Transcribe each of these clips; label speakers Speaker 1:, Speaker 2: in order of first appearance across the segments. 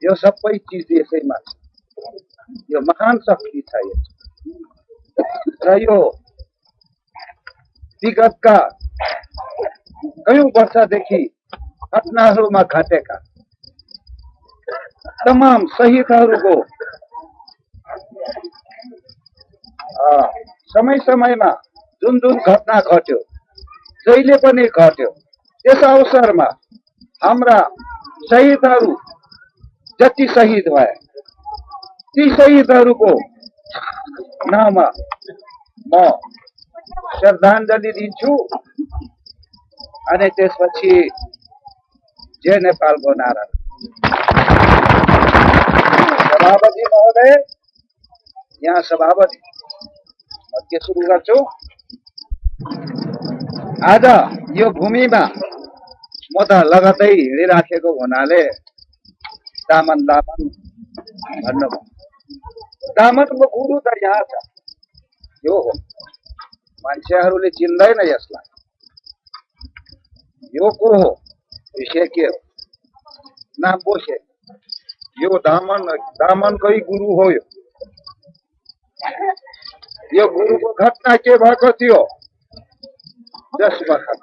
Speaker 1: यो सबै चिज यसैमा छ। यो महान शक्ति छ यो। र यो विगतका कयौं वर्षदेखि घटनाहरूमा घटेका तमाम शहीदहरूको समय समयमा जुन जुन घटना घट्यो, जहिले पनि घट्यो, त्यस अवसरमा हाम्रा शहीदहरू जति शहीद भए ती शहीदहरूको नाममा म श्रद्धाञ्जली दिन्छु। अनि त्यसपछि जय नेपालको नारा। सभापति महोदय, यहाँ सभापति म के सुरु गर्छु। आज यो भूमिमा म त लगतै हिँडिराखेको हुनाले दामन भन्नुभयो। दामनको गुरु त यहाँ छ, यो हो। मान्छेहरूले चिन्दैन यसलाई। यो को हो? विषय के हो? नाम पोषे। यो दामनकै गुरु हो। यो गुरुको घटना के भएको थियो त्यस वखत?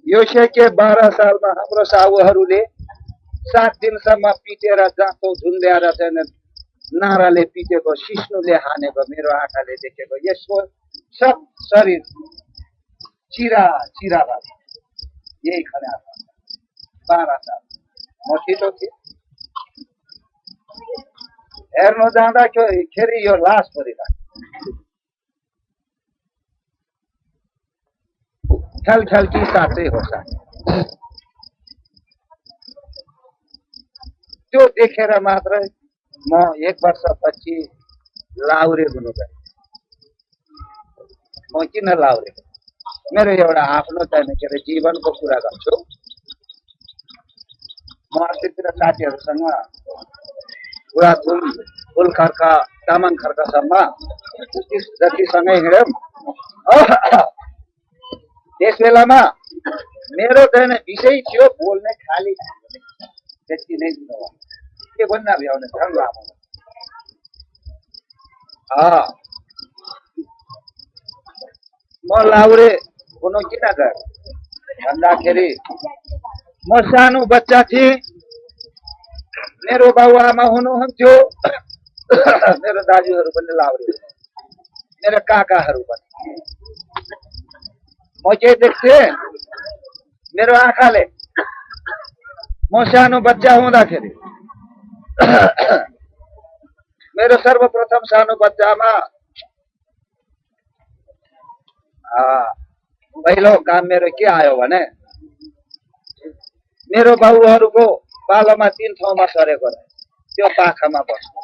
Speaker 1: यो के 12 सालमा हाम्रो साहुहरूले 7 दिनसम्म पिटेर जाँतो झुन्ड्याएर चाहिँ नाराले पिटेको, सिस्नुले हानेको मेरो आँखाले देखेको। यसको सब शरीर चिरा भएको यही खना 12 साल म छिटो थिएँ हेर्न जाँदाखेरि यो लास परिरहेको छलछल्की साँच्चै हो साथी। त्यो देखेर मात्रै म 1 वर्षपछि लाउरे हुनु गएँ। म किन लाउरे? मेरो एउटा आफ्नो चाहिँ के अरे जीवनको कुरा गर्छु। म अस्तितिर साथीहरूसँग बुढाथुम, फुलखर्का, तामाङ खर्कासम्म जतिसँगै हिँड्यौँ। त्यस बेलामा मेरो चाहिँ विषय थियो बोल्ने खाली त्यति नै दिनु के भन्न भ्याउने झन् लामो। म लाउरे हुनु किन गएँ भन्दाखेरि म सानो बच्चा थिएँ, मेरो बाबुआमा हुनुहुन्थ्यो, मेरो दाजुहरू पनि लाउरे, मेरो काकाहरू पनि। म के देख्थेँ मेरो आँखाले? म सानो बच्चा हुँदाखेरि मेरो सर्वप्रथम सानो बच्चामा पहिलो काम मेरो के आयो भने मेरो बाबुहरूको पालोमा 3 ठाउँमा सरेको रहे। त्यो पाखामा बस्नु।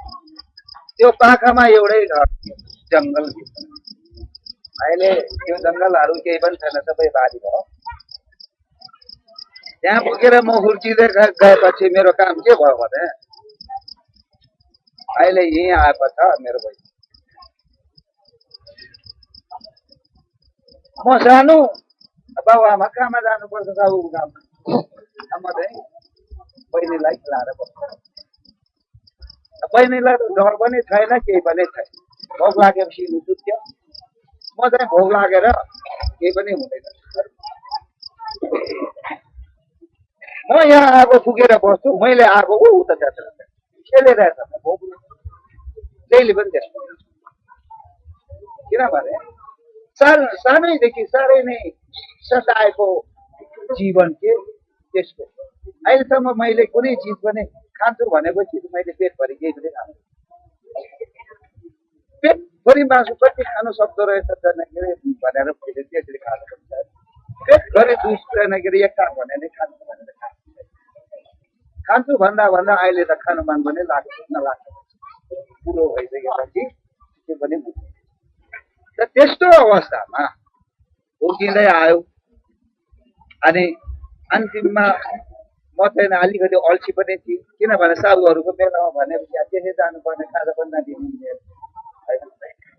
Speaker 1: त्यो पाखामा एउटै घर थियो जङ्गल भित्र। अहिले त्यो जङ्गलहरू केही पनि छैन, सबै बारी भयो। त्यहाँ पुगेर म हुर्किँदै गएपछि मेरो काम के भयो भने अहिले यहीँ आएको छ मेरो भाइ। म सानो बाबुआमा कहाँमा जानुपर्छ बाबुको काममा, म चाहिँ बहिनीलाई खेलाएर बस्छु। बहिनीलाई डर पनि छैन, केही पनि छैन। भोक लागेपछि सुत्थ्यो। म चाहिँ भोक लागेर केही पनि हुँदैन, म यहाँ आगो फुकेर बस्छु। मैले आगो उता खेलिरहेछ भोक जहिले पनि त्यस्तो। किनभने सानैदेखि साह्रै नै सताएको जीवन के त्यसको। अहिलेसम्म मैले कुनै चिज पनि खान्छु भनेको चिज मैले पेटभरि केही पनि खान्छु। पेटभरि मासु कति खानु सक्दो रहेछ भनेर मैले त्यसरी खानु पर्छ। पेटभरि दुध छैन के अरे 1 काप भने नै खान्छु भनेर खान्छु भन्दा अहिले त खानु मन पनि लाग्छ बुढो भइसकेपछि त्यो पनि त त्यस्तो अवस्थामा हुर्किँदै आयो। अनि अन्तिममा म चाहिँ अलिकति अल्छी पनि थिएँ, किनभने साहुहरूको बेलामा भनेपछि त्यसै जानुपर्ने, खाजा पनि नदिने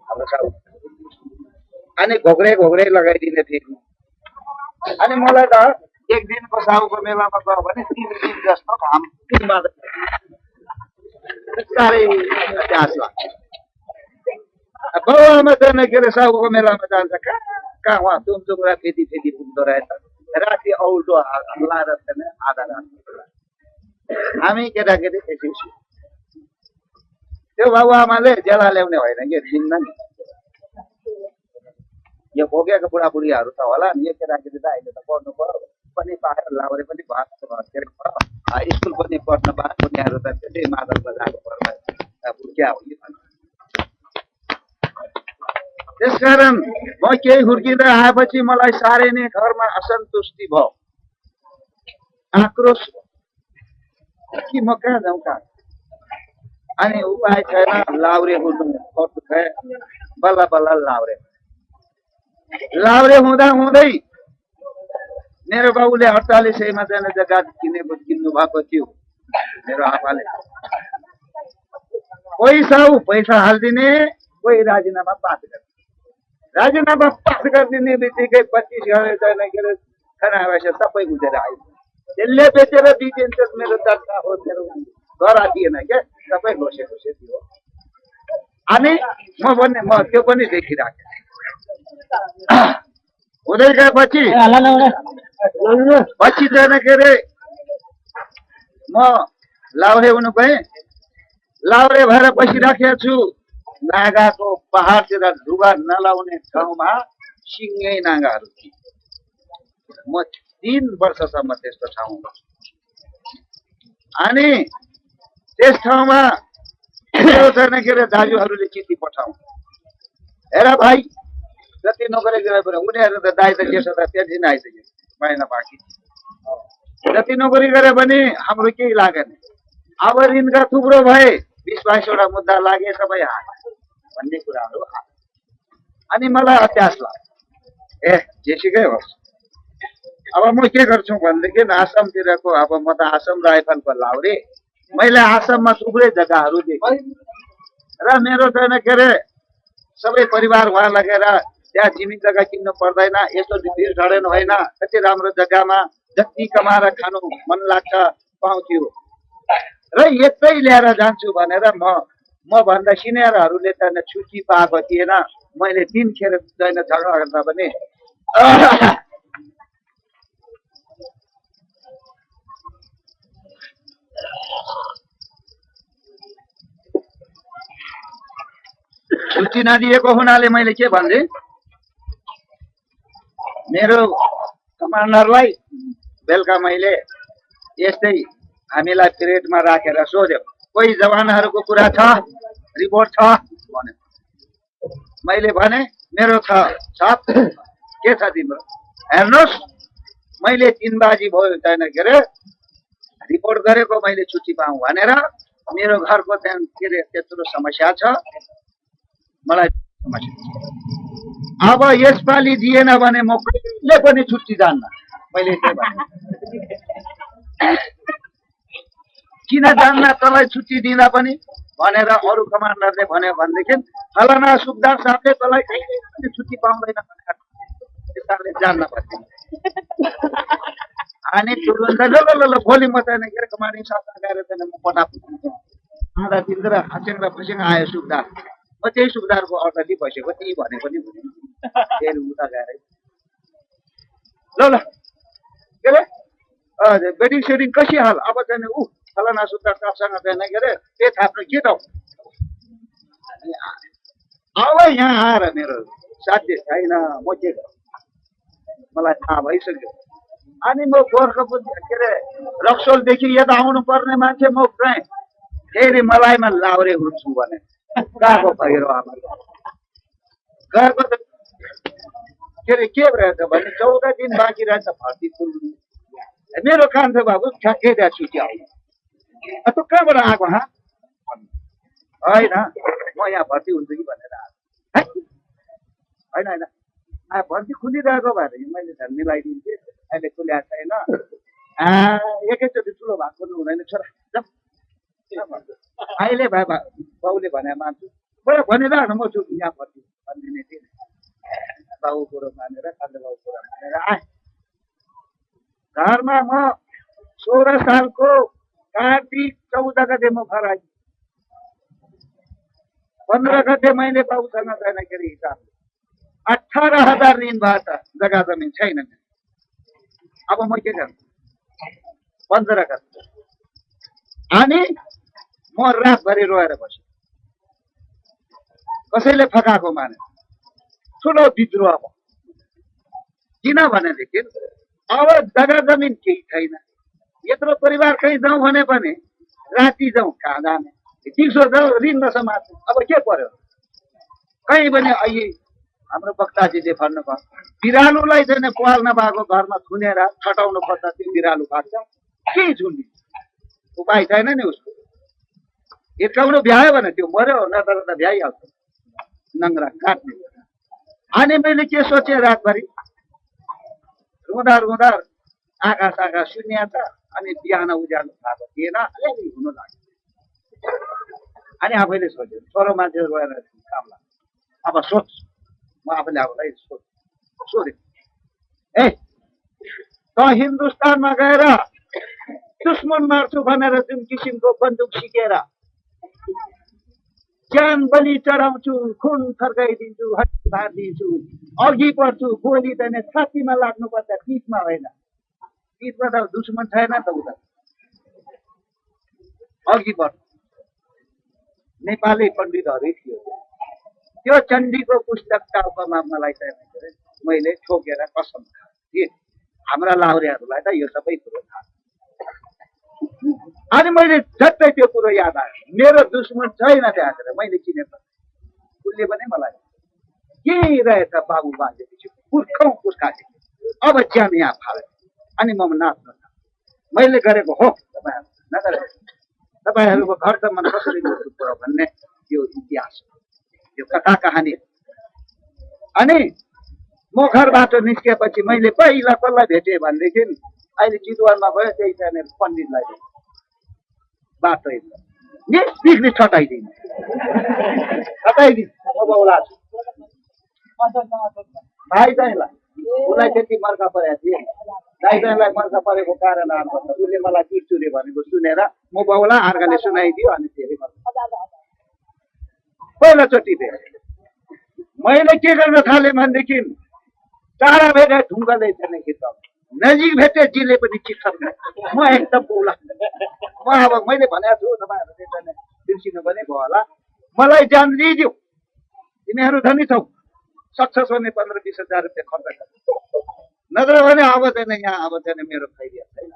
Speaker 1: हाम्रो साहु। अनि घोक्रे लगाइदिने फेरि। अनि मलाई त 1 दिनको साहुको मेलामा गयो भने 3 दिन जस्तो घाम साह्रै अभ्यास लाग्छ बाबुआमा जान के अरे साहुको मेलामा जान्छ कहाँ कहाँ उहाँ तुमचुङ्रा फेदी फेदी पुग्दो रहेछ राति औल्टो लाएर आधा रात हामी केटाकेटी त्यसै त्यो बाबुआमाले जेला ल्याउने होइन कि दिन्न नि यो भोगेको बुढाबुढीहरू त होला नि यो केटाकेटी त अहिले त पढ्नु पर्यो पनि पाएर लाउरे पनि भयो स्कुल पनि पढ्न पायो उनीहरू त त्यसै मादल बजाएको पर्दा भुर्किया हो कि त्यसकारण म केही हुर्किँदै आएपछि मलाई साह्रै नै घरमा असन्तुष्टि भयो आक्रोश कि म कहाँ जाउँ कहाँ अनि उपाय छैन लाउरे हुनु पर्छ बल्ल बल्ल लाउरे हुँदा हुँदै मेरो बाबुले 48 जाने जग्गा किन्नु भएको थियो मेरो आपाले कोही साहु पैसा हालिदिने कोही राजीनामा पास गर्ने राजीनामा पास गरिदिने बित्तिकै 25 गरे के अरे खाना पैसा सबै गुजेर आयो त्यसले बेचेर दिइदिन्छ मेरो दर्ता हो मेरो घर दिएन क्या सबै घोसे घोसे थियो अनि म त्यो पनि देखिराखेँ हुँदै गएपछि पछि जान के अरे म लाउरे हुनु गएँ लाउरे भएर बसिराखेको छु नागाको पहाडतिर ढुगा नलाउने ठाउँमा सिङ्गै नागाहरू थिए म 3 वर्षसम्म त्यस्तो ठाउँमा अनि त्यस ठाउँमा छैन के अरे दाजुहरूले चिठी पठाउँ हेर भाइ जति नोकरी गरे पनि उनीहरू त दाइ त के छ त पेन्सन आइसक्यो महिना बाँकी जति नोकरी गरे पनि हाम्रो केही लागेन अब ऋणका थुप्रो भए 20-22 मुद्दा लागे सबै हात भन्ने कुराहरू अनि मलाई अत्यास लाग्यो जेसुकै होस् अब म के गर्छु भनेदेखि आसामतिरको अब म त आसाम राइफलको लाउरे मैले आसाममा थुप्रै जग्गाहरू देखेँ र मेरो छैन के अरे सबै परिवार वहाँ लगेर त्यहाँ जमिन जग्गा किन्नु पर्दैन यस्तो भिड झडेन होइन कति राम्रो जग्गामा जति कमाएर खानु मन लाग्छ पाउँथ्यो र यतै ल्याएर जान्छु भनेर म भन्दा सिनियरहरूले त छुट्टी पाएको थिएन मैले दिनखेर छैन झगडा गर्दा पनि छुट्टी नदिएको हुनाले मैले के भन्थे मेरो कमान्डरलाई बेलुका मैले यस्तै हामीलाई पिरियडमा राखेर सोध्यो कोही जवानहरूको कुरा छ रिपोर्ट छ भने मैले भने मेरो छ के छ तिम्रो हेर्नुहोस् मैले 3 बाजी भयो छैन के अरे रिपोर्ट गरेको मैले छुट्टी पाऊँ भनेर मेरो घरको त्यहाँ के अरे त्यत्रो समस्या छ मलाई समस्या अब यसपालि दिएन भने म कहिले पनि छुट्टी जान्न मैले के भने किन जान्न तँलाई छुट्टी दिँदा पनि भनेर अरू कमान्डरले भन्यो भनेदेखि फलाना सुब्दार साहबले तँलाई कहिले पनि छुट्टी पाउँदैन भनेर त्यसले जान्न पर्छ अनि तुरुन्त ल भोलि म चाहिँ के कमान्डिङ शासन गएर चाहिँ म पटापुट आधा दिनतिर खसेङ फसेङ आयो सुब्दार म त्यही सुब्दारको अर्थ दिइबसेको त्यही भने पनि हुने फेरि उता गएर ल के अरे बेडिङ सेडिङ कसी हाल अब चाहिँ फलाना सुब्दार साहबसँग चाहिँ के अरे के थाप्नु के त अब यहाँ आएर मेरो साध्य छैन म के मलाई थाहा भइसक्यो अनि म गोर्खापुर के अरे रक्सोलदेखि यता आउनु पर्ने मान्छे म चाहिँ फेरि मलाईमा लाउरे हुन्छु भने गएको पहिरो आमा गएको त के अरे के रहेछ भने 14 दिन बाँकी रहेछ भर्ती खुल्नु मेरो कान्छो बाबु ठ्याक्कै त्यहाँ छुट्टी आउनु तँ कहाँबाट आएको होइन म यहाँ भर्ती हुन्छु कि भनेर आएको होइन भर्ती खुलिरहेको भएर मैले झन् मिलाइदिन्थेँ अहिले खुल्याएको छैन एकैचोटि ठुलो भाग पर्नु हुँदैन छोरा अहिले भए बाउले भने मान्छु बडा भनिरह न म छु यहाँ भर्ती भनिदिने थिएँ बाउ कुरो मानेर कान्छो बाउ कुरो मानेर आएँ घरमा म 16 सालको कार्तिक 14 गते म घर आएँ 15 गते मैले बाबुसँग छैन के अरे हिसाब 18,000 ऋण भयो त जग्गा जमिन छैन। अब म के गर्छु? 15 गते अनि म रातभरि रोएर बसेँ। कसैले फकाएको माने ठुलो विद्रोह भयो। किनभनेदेखि अब जग्गा जमिन केही छैन। यत्रो परिवार कहीँ जाउँ भने पनि राति जाउँ कहाँ जाने, दिउँसो जाउँ ऋण नसमात्नु। अब के पर्यो? कहीँ पनि अहिले हाम्रो वक्ताजीले भन्नुभयो बिरालोलाई चाहिँ पाल नभएको घरमा थुनेर छटाउनु पर्दा त्यो बिरालो भाग्छ, के झुन्डी उपाय छैन नि उसको। हिर्काउनु भ्यायो भने त्यो मर्यो, नत्र त भ्याइहाल्छ नङ्ग्रा काट्ने। अनि मैले के सोचेँ रातभरि रुँदा रुँदा आकाश आकाश शून्य छ। अनि बिहान उज्यालो भएको थिएन, अलिअलि हुनु लाग्यो। अनि आफैले सोचेँ छोरो मान्छे रोएर काम लाग्यो। अब सोच, म आफूले आफूलाई सोधेँ ए त हिन्दुस्तानमा गएर दुश्मन मार्छु भनेर जुन किसिमको बन्दुक सिकेर ज्यान बलि चढाउँछु, खुन फर्काइदिन्छु, हड्डी भाँदिन्छु, अघि बढ्छु, गोली चाहिँ छातीमा लाग्नु पर्छ, पिठमा होइन। पिठमा त दुश्मन छैन त उता अघि बढ्छ। नेपाली पण्डितहरू थियो, त्यो चण्डीको पुस्तकका उपमा मलाई चाहिँ मैले ठोकेर कसम खाएँ। हाम्रा लाहुरेहरूलाई त यो सबै कुरो थाहा। अनि मैले झट्टै त्यो कुरो याद आयो, मेरो दुश्मन छैन त्यहाँतिर, मैले चिनेको उसले पनि मलाई के रहेछ बाबु बाजेपछि पुर्खौँ पुर्खादेखि अब ज्यान यहाँ फाले। अनि म नाच्न मैले गरेको हो तपाईँहरू नगरे, तपाईँहरूको घर त मन कसरी लुट्नु भन्ने यो इतिहास हो, यो कथा कहानी। अनि म घरबाट निस्केपछि मैले पहिला कसलाई भेटेँ भनेदेखि अहिले चितवनमा भयो त्यही चाहिँ पण्डितलाई बाटो निस्पिक्ने छटाइदिनु बाउला भाइ दाइलाई उसलाई त्यति मर्का परेको थिएँ। दाइ दाइलाई मर्का परेको कारण उसले मलाई चुरचुरे भनेको सुनेर म बाउला अर्काले सुनाइदियो। अनि फेरि पहिलोचोटि भेटेँ। मैले के गर्न थालेँ भनेदेखि टाढा भेटे ढुङ्गाले चाहिँ खिचाउ, नजिक भेटे जिले पनि चिट्छन्। म एकदम बोला म अब मैले भनेको छु तपाईँहरूले चाहिँ बिर्सिनु पनि भयो होला, मलाई जान लिइदियो, तिमीहरू धनी छौ, सक्सेस भने 15-20 हजार रुपियाँ खर्च गर्नु, नत्र भने अब चाहिँ यहाँ अब चाहिँ मेरो खैरियत छैन,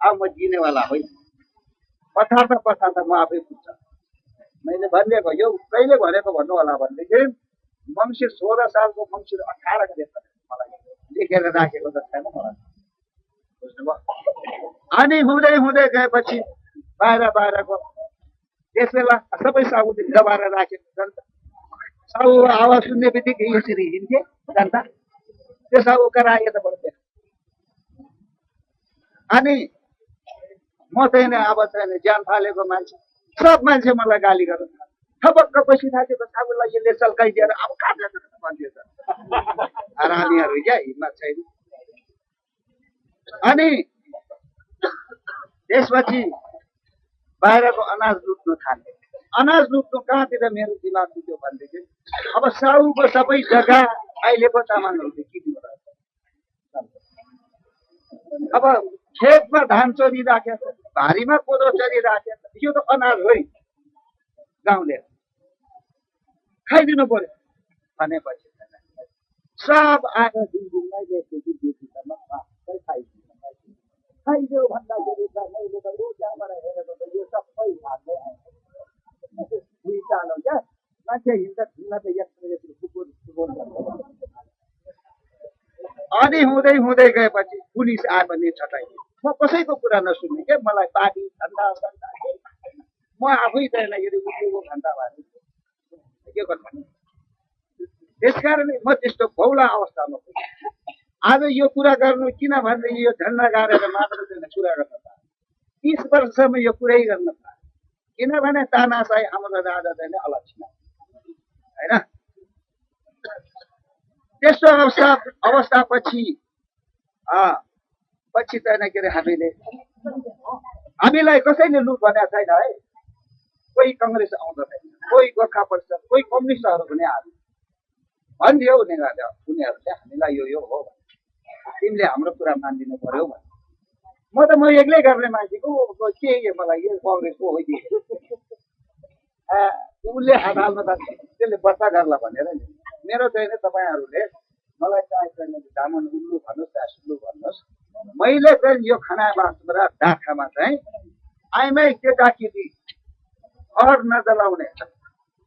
Speaker 1: अब म जिनेवाला होइन। पछाड्दा म आफै पुग्छ। मैले भनिदिएको यो कहिले भनेको भन्नु होला भनेदेखि मङ्सिर 16 सालको मङ्सिर 18 गते मलाई लेखेर राखेको त छैन मलाई, बुझ्नुभयो। अनि हुँदै हुँदै गएपछि बाहिरको त्यस बेला सबै साउले दबाएर राखेको जनता, साउ आवाज सुन्ने बित्तिकै यसरी हिँड्थे जनता, त्यो साउ कराए त बढ्थ्यो। अनि म चाहिँ अब चाहिँ ज्यान फालेको मान्छे, सब मान्छे मलाई गाली गर्नु थपक्क बसिरहेको साबुलाई यसले चल्काइदिएर अब काटेर भन्थ्यो त हरामीहरू क्या, हिम्मत छैन। अनि त्यसपछि बाहिरको अनाज लुट्नु थाले। अनाज लुट्नु कहाँतिर मेरो दिमाग पुग्यो भनेदेखि अब साउको सबै जग्गा अहिलेको तामाङहरूले किन्नु रहेछ। अब खेतमा धान चरिराखेको छ, भारीमा कोदो चरिराखेको छ, यो त अनाज हो गाउँले खाइदिनु पर्यो भनेपछि सब आएर दिनदिनमै खाइदियो भन्दाखेरि त मैले त त्यहाँबाट हेरेको त यो सबै भाग्दै आएको चालो क्या, मान्छे हिँड्दा हिँड्दा त यत्रो कुकुर अनि हुँदै हुँदै गएपछि पुलिस आयो भने छटाइदियो। म कसैको कुरा नसुन्ने क्या, मलाई पार्टी धन्दा म आफै चाहिँ उठेको घन्टा भयो के गर्नु। त्यसकारणले म त्यस्तो बहुला अवस्थामा आज यो कुरा गर्नु किनभने यो झन्डा गाडेर मात्र कुरा गर्न पाएँ। 30 वर्षसम्म यो कुरै गर्न पाएँ, किनभने तानाशाही हाम्रो राजा चाहिँ अलक्षित होइन। त्यस्तो अवस्थापछि पछि चाहिँ के अरे हामीलाई कसैले लुट भनेको छैन है, कोही कङ्ग्रेस आउँदैन, कोही गोर्खा परिषद, कोही कम्युनिस्टहरू पनि आयो भनिदियो उनीहरूले हामीलाई यो हो, तिमीले हाम्रो कुरा मानिदिनु पर्यो भने म एक्लै गर्ने मान्छेको के मलाई यो कङ्ग्रेसको हो उसले हात हाल्नु त त्यसले बच्चा गर्ला भनेर नि मेरो चाहिँ तपाईँहरूले मलाई चाहिँ दामन उल्लु भन्नुहोस् या सुल्लु भन्नुहोस्, मैले चाहिँ यो खनाबासबाट डाँखामा चाहिँ आइमै केटाकेटी घर नजलाउने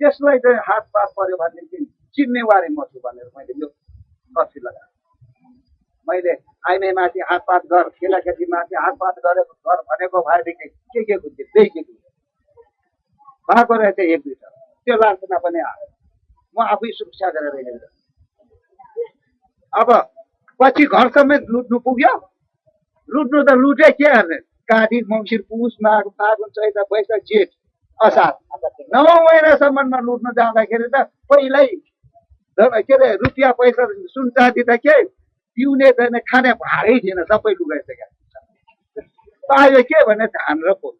Speaker 1: त्यसलाई चाहिँ हातपात पर्यो भनेदेखि जिम्मेवारी म छु भनेर मैले यो कफी लगाएँ। मैले आइमै माथि हातपात गर, केटाकेटी माथि हातपात गरेको घर भनेको भएदेखि के बुझ्थ्यो बेचेको भएको रहेछ एक दुईवटा, त्यो लालचना पनि आयो। म आफै सुरक्षा गरेर हिँड्छु। अब पछि घर समेत लुट्नु पुग्यो, लुट्नु त लुटे के गर्ने, कार्तिक मङ्सिर पुस माघ फागुन चैत वैशाख जेठ असार 9 महिनासम्ममा लुट्नु जाँदाखेरि त पहिल्यै के अरे रुपियाँ पैसा सुन चाँदी त के पिउने चाहिँ खाने भाडै थिएन, सबै लुगाइसक्यो। पायो के भने धान र पोल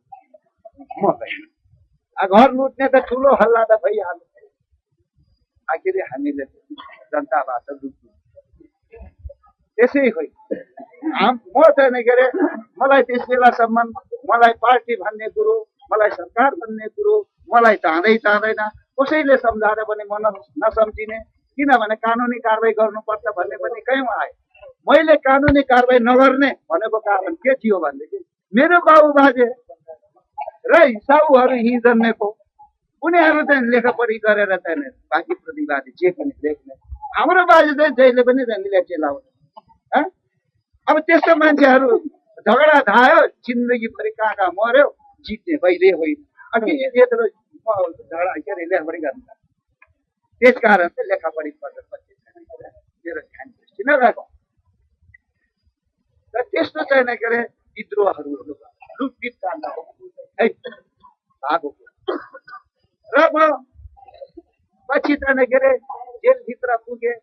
Speaker 1: मकै। घर लुट्ने त ठुलो हल्ला त भइहाल्यो। आखिर हामीले जनताबाट लुट्नु त्यसै खोइ म चाहिँ के अरे मलाई त्यस बेलासम्म मलाई पार्टी भन्ने कुरो, मलाई सरकार भन्ने कुरो मलाई चाहँदैन, कसैले सम्झाएर पनि म नसम्झिने, किनभने कानुनी कारवाही गर्नुपर्छ भन्ने पनि कहीँ आयो। मैले कानुनी कारवाही नगर्ने भनेको कारण के थियो भनेदेखि मेरो बाबु बाजे र साउहरू यहीँ जन्मेको उनीहरू चाहिँ लेखापढी गरेर चाहिँ बाँकी प्रतिवादी जे पनि लेख्ने, हाम्रो बाजे चाहिँ जहिले पनि लेखे लाउने। अब त्यस्तो मान्छेहरू झगडा धायो, जिन्दगीभरि कहाँ मर्यो, जित्ने कहिले होइन। अनि यत्रो झगडा के अरे लेखापढी गर्नु, त्यस कारण चाहिँ लेखापढी पढ्छ मेरो ध्यान दृष्टि नगएको र त्यस्तो चाहिँ के अरे विद्रोहहरू लुटपिट काण्ड है भएको। र म पछि चाहिँ के अरे जेलभित्र पुगे।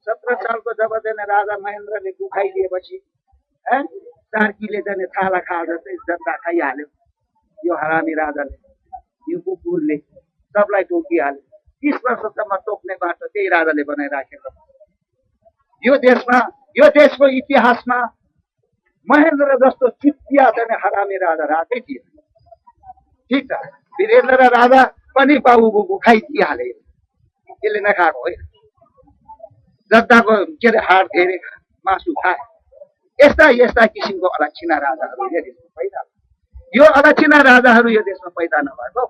Speaker 1: 17 सालको जब चाहिँ राजा महेन्द्रले दुखाइदिएपछि कार्कीले चाहिँ छाला खा जस्तै जनता खाइहाल्यो। यो हरामी राजाले, यो कुकुरले सबलाई टोकिहाल्यो। 30 वर्षसम्म टोक्ने बाटो त्यही राजाले बनाइराखेको। यो देशको इतिहासमा महेन्द्र जस्तो चुतिया चाहिँ हरामी राजा राकै थिएन। ठिक छ, वीरेन्द्र राजा पनि बाबु खाइदिइहाले, त्यसले नखाएको होइन। जनताको के अरे हाड धेरै मासु खाए। यस्ता किसिमको अलक्षिणा राजाहरू यो देशमा पैदा, यो अलक्षिणा राजाहरू यो देशमा पैदा नभएको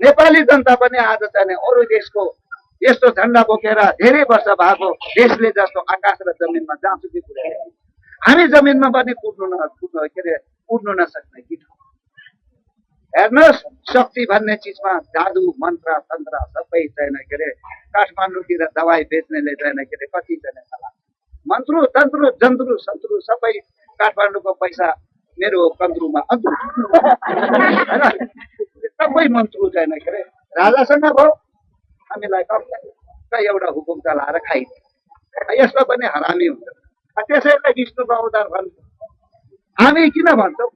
Speaker 1: नेपाली जनता पनि आज चाहिँ अरू देशको यस्तो झन्डा बोकेर धेरै वर्ष भएको देशले जस्तो आकाश र जमिनमा जहाँसुकै पुर्यायो, हामी जमिनमा पनि कुद्नु नसक्ने कि हेर्नुहोस्। शक्ति भन्ने चिजमा जादु मन्त्र तन्त्र सबै चाहिँ के अरे काठमाडौँतिर दवाई बेच्नेले चाहिँ के अरे कति चाहिँ चला मन्त्रु तन्त्रु जन्त्रु सन्त्रु सबै काठमाडौँको पैसा मेरो कन्द्रुमा अन्त्रु होइन, सबै मन्त्रु चाहिँ के अरे राजासँग भयो। हामीलाई एउटा हुकुम चलाएर खाइदियो। यसमा पनि हरामी हुन्छ। त्यसैलाई विष्णुको अवतार भन्छ। हामी किन भन्छौँ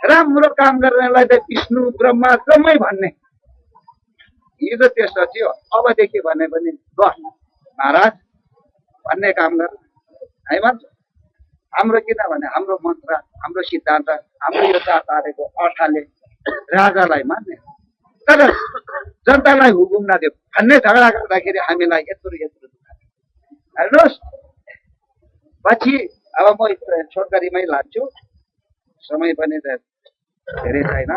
Speaker 1: राम्रो काम गर्नेलाई त विष्णु ब्रह्मा जम्मै भन्ने। हिजो त्यस्तो थियो, अबदेखि भने पनि गर महाराज भन्ने काम गर है भन्छ। हाम्रो किनभने हाम्रो मन्त्र, हाम्रो सिद्धान्त, हाम्रो यो 4 तारेको अर्थले राजालाई मान्ने, तर जनतालाई हुकुम नदियो भन्ने झगडा गर्दाखेरि हामीलाई यत्रो दुःख। हेर्नुहोस् पछि अब म छोटकरीमै लान्छु, समय पनि धेरै छैन।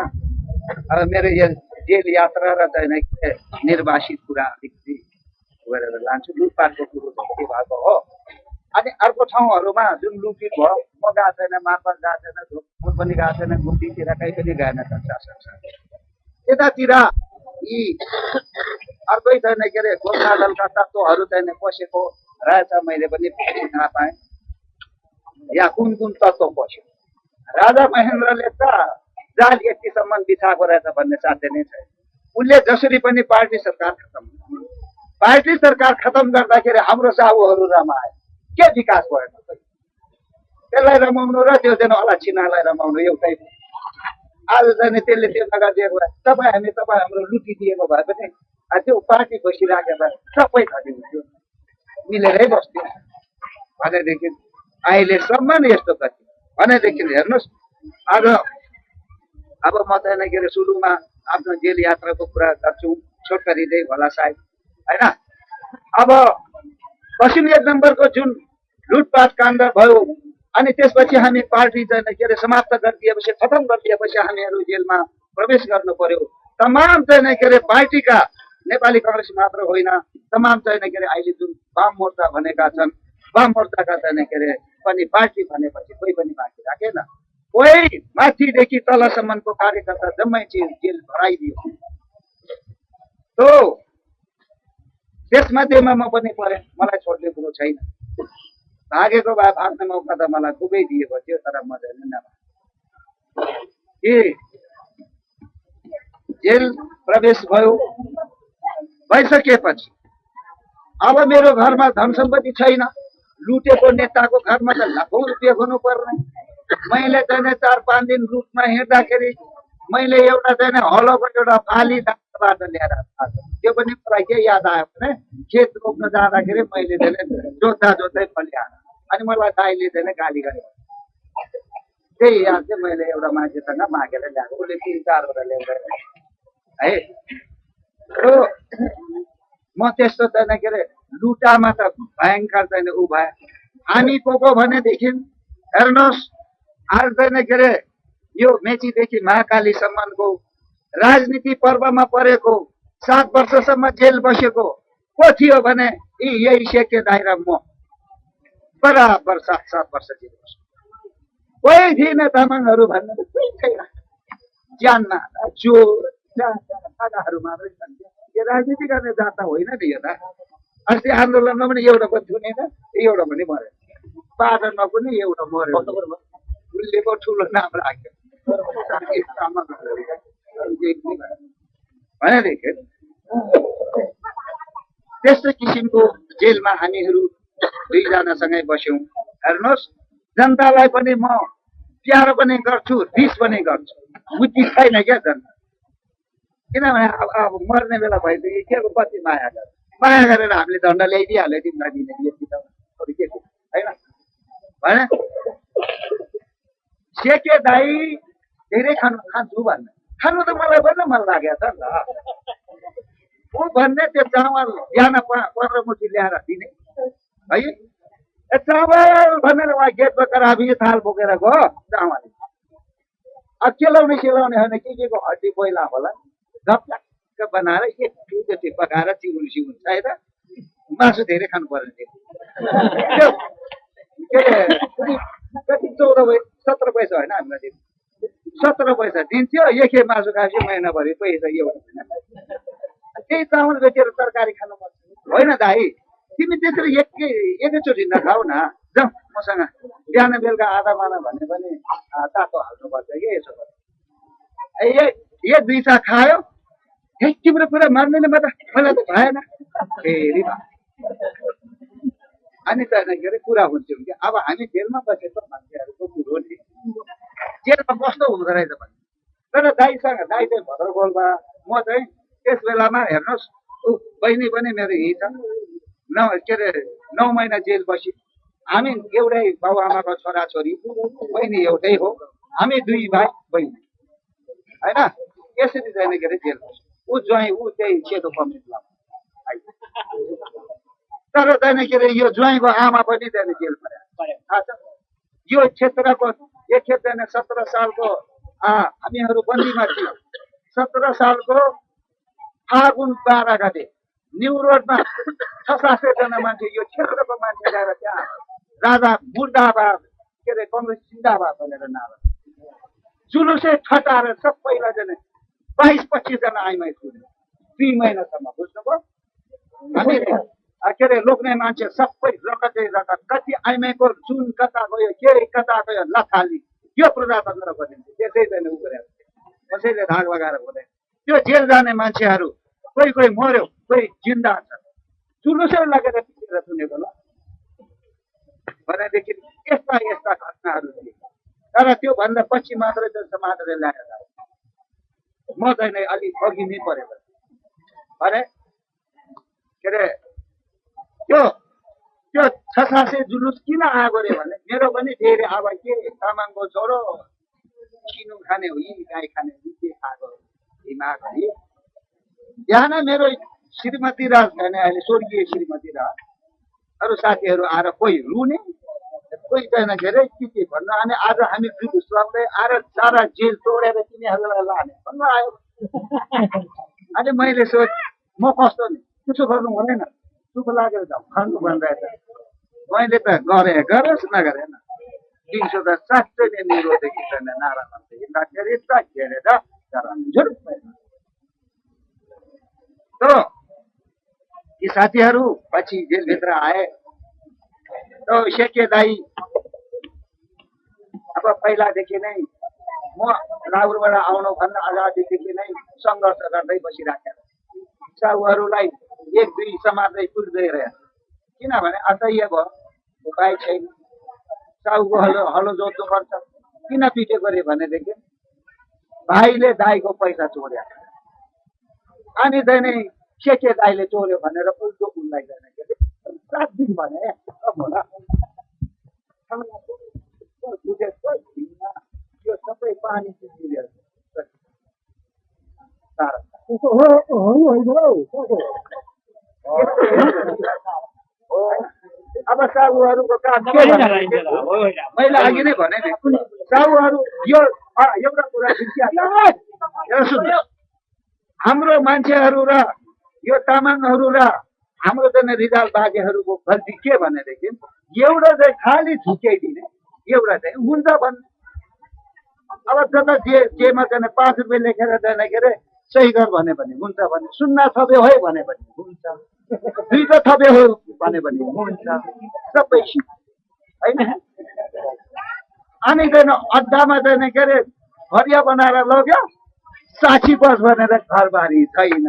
Speaker 1: अब मेरो यो जेल यात्रा र चाहिँ निर्वासित कुरा अलिकति गरेर लान्छु। लुटपाटको कुरो के भएको हो। अनि अर्को ठाउँहरूमा जुन लुटपिट भयो, म गएको छैन, मार्फत गएको छैन, ढोकपुर पनि गएको छैन, गुम्तीतिर कहीँ पनि गएन संसार। यतातिर यी अर्कै छैन के अरे गोर्खा दलका तत्त्वहरू चाहिँ पसेको रहेछ, मैले पनि थाहा पाएँ। या कुन तत्त्व पस्यो। राजा महेन्द्रले त जाल यतिसम्म बिछाएको रहेछ भन्ने साध्य नै छैन। उसले जसरी पनि पार्टी सरकार खतम गर्दाखेरि हाम्रो साहुहरू रमाए, के विकास भयो? त्यसलाई रमाउनु र त्यो अलक्षिणालाई रमाउनु एउटै। आज चाहिँ त्यसले त्यो नगरिदिएको भए तपाईँ हाम्रो लुटिदिएको भए पनि त्यो पार्टी बसिराखेको भए सबै खति हुन्थ्यो, मिलेरै बस्थ्यो भनेदेखि अहिलेसम्म यस्तो कति भनेदेखि हेर्नुहोस्। आज अब म चाहिँ के अरे सुरुमा आफ्नो जेल यात्राको कुरा गर्छु, छोटकरीले होला सायद होइन। अब पश्चिम 1 नम्बरको जुन लुटपाट काण्ड भयो अनि त्यसपछि हामी पार्टी चाहिँ के अरे समाप्त गरिदिएपछि, खतम गरिदिएपछि हामीहरू जेलमा प्रवेश गर्नु पर्यो। तमाम चाहिँ के अरे पार्टीका, नेपाली काङ्ग्रेस मात्र होइन, तमाम चाहिँ के अरे अहिले जुन वाम मोर्चा भनेका छन्, वाम मोर्चाका चाहिँ के अरे पनि पार्टी भनेपछि कोही पनि बाँकी राखेन। कोही माथिदेखि तलसम्मको कार्यकर्ता जम्मै जेल भराइदियो। त्यसमध्येमा म पनि परेँ, मलाई छोड्ने कुरो छैन। भागेको भए भाग्ने मौका त मलाई खुबै दिएको थियो, तर म जाने नभए कि जेल प्रवेश भयो। भइसकेपछि अब मेरो घरमा धन सम्पत्ति छैन, लुटेको नेताको घरमा त लाखौँ रुपियाँ हुनुपर्ने। मैले चाहिँ 4-5 दिन लुटमा हिँड्दाखेरि मैले एउटा चाहिँ हलोको एउटा फाली दाबाट ल्याएर त्यो पनि मलाई के याद आयो भने खेत रोप्न जाँदाखेरि मैले चाहिँ जोत्दै फलिहालेँ अनि मलाई दाइले चाहिँ गाली गरे। त्यही याद चाहिँ मैले एउटा मान्छेसँग मागेर ल्याएको, उसले 3-4 ल्याउँदैन है। म त्यस्तो चाहिँ के अरे लुटामा त भयङ्कर चाहिँ ऊ भयो। हामी को भनेदेखि हेर्नुहोस्, आज चाहिँ के अरे यो मेचीदेखि महाकालीसम्मको राजनीति पर्वमा परेको 7 वर्षसम्म जेल बसेको को थियो भने यही सेके दाइ र म बराबर 7 वर्ष जेल बस्यो। कोही थिएन तामाङहरू भन्ने कोही छैन, ज्यानमा चोर सादाहरू मात्रै छन्। यो राजनीति गर्ने जात होइन नि यो त। अस्ति आन्दोलनमा पनि एउटा पनि थुनेन, एउटा पनि मरेन। पाटनमा पनि एउटा मर्यो, उसले पो ठुलो नाम राख्यो भनेदेखि त्यस्तो किसिमको जेलमा हामीहरू 2 जनासँगै बस्यौँ। हेर्नुहोस्, जनतालाई पनि म प्यारो पनि गर्छु, रिस पनि गर्छु, बुद्धि छैन क्या जनता। किनभने अब मर्ने बेला भइसक्यो, के को कति माया गरेर हामीले दण्ड ल्याइदिइहाल्यो तिमीलाई दिने यति त के होइन भने सेके दाई धेरै खान्छु भन्ने खानु त मलाई पनि मन लागेको छ नि त। ऊ भन्ने त्यो चामल बिहान 15 मुठी ल्याएर दिने है, चामल भनेर उहाँ गेट बोकेर अब थाल बोकेर गयो चामल। अब केलाउने होइन, के को हड्डी पहिला होला झप्लाक्क बनाएर एकचोटि पकाएर चिउन चाहिएर मासु धेरै खानु पर्ने थियो। के अरे कति 17 पैसा होइन हामीलाई दिनु, 17 पैसा दिन्थ्यो। एक मासु खाएपछि महिनाभरि पैसा एउटा त्यही चामल बेचेर तरकारी खानु पर्छ होइन दाइ। तिमी त्यसरी एकैचोटि नखाऊ न, जाऊ मसँग बिहान बेलुका आधा माना भने पनि तातो हाल्नुपर्छ कि यसो गर्छ। ये 2 चा खायो, हे तिम्रो कुरा मान्दैन म त, मलाई त भएन फेरि अनि त के अरे कुरा हुन्थ्यौँ कि अब हामी जेलमा बसेको मान्छेहरूको कुरो नि जेलमा कस्तो हुँदो रहेछ भन्ने। तर दाइसँग दाइ चाहिँ भद्रगोल भयो, म चाहिँ त्यस बेलामा हेर्नुहोस् बहिनी पनि मेरो यही छ, के अरे 9 महिना जेल बसी। हामी एउटै बाबुआमाको छोराछोरी, बहिनी एउटै हो, हामी 2 भाइ बहिनी होइन। यसरी चाहिँ के अरे जेल बस्यो। ऊ ज्वाइँ ऊ त्यही सेतो कमिटीमा, तर चाहिँ के अरे यो ज्वाइँको आमा पनि चाहिँ जेल पऱ्यो थाहा छ। यो क्षेत्रको एक खेप चाहिँ 17 सालको हामीहरू बन्दीमा थियौँ। 17 सालको फागुन 12 गते न्यु रोडमा 600-700 जना मान्छे, यो क्षेत्रको मान्छे गएर त्यहाँ राजा मुर्दाबाद के अरे कङ्ग्रेस जिन्दाबाद भनेर नारा जुलुसै छटाएर सबैलाई चाहिँ 22-25 जना आइमाई छुट्यो 2 महिनासम्म। बुझ्नुभयो? हामी के अरे लोग्ने मान्छे सबै रगतै रगत, कति आइमाईको जुन कता गयो, के कता गयो लथाली। यो प्रजातन्त्र गरिन्छ त्यसै चाहिँ उ गरेर कसैले धाग लगाएर हुँदैन। त्यो जेल जाने मान्छेहरू कोही मर्यो, कोही जिन्दा छ, जुलुसै लगेर पिटेर सुनेको ल भनेदेखि यस्ता घटनाहरू थिए। तर त्यो भन्दा पछि मात्रै त समाजले ल्याएर म चाहिँ नै अलिक अघि नै परेँ अरे के अरे त्यो त्यो 6-700 जुलुस किन आएको रे भने मेरो पनि धेरै अब के तामाङको छोरो किनु खाने हो यी गाई खाने हो के खाएको हिमाघरि बिहान मेरो श्रीमती राज भने अहिले स्वर्गीय श्रीमती राज अरू साथीहरू आएर कोही रुने कोही छैन के अरे के भन्नु अनि आज हामी जुलुस लाउँदै आएर सारा जेल तोडेर तिनीहरूलाई लाने भन्नु आयो अनि मैले सोच म कस्तो नि त्यसो गर्नु हुँदैन चुप लागेर भन्नु भनिरहेछ मैले त गरोस् नगरेन दिउँसो त साँच्चै नै निरोदेखि छैन नारा भन्दै हिँड्दाखेरि त घेरेर यी साथीहरू पछि जेलभित्र आए सेके दाई अब पहिलादेखि नै म राहुलबाट आउनुभन्दा अगाडिदेखि नै सङ्घर्ष गर्दै बसिराखेको साहुहरूलाई 1-2 समात्दै पुग्दै रह्यो किनभने असह्य भयो उपाय छैन साहुको हलो जोत्नु पर्छ किन पिटेको रे भनेदेखि भाइले दाईको पैसा चोर्या अनि चाहिँ सेके दाईले चोर्यो भनेर उल्टो उनलाई के 7 दिन भने होला यो सबै पानी अब साहुहरूको काम के मैले अघि नै भने नि साहुहरू यो एउटा कुरा हाम्रो मान्छेहरू र यो तामाङहरू र हाम्रो चाहिँ रिजाल बाजेहरूको गल्ती के भनेदेखि एउटा चाहिँ खालि झुक्याइदिने एउटा चाहिँ हुन्छ भन्ने अब जता जेमा चाहिँ 5 रुपियाँ लेखेर जाने के अरे सही गर भने हुन्छ भने 0 थप्यो है भने हुन्छ 2 थप्यो हो भने हुन्छ सबै होइन अनि चाहिँ अड्डामा चाहिँ के अरे हरिया बनाएर लग्यो 60 वर्ष भनेर घरबारी छैन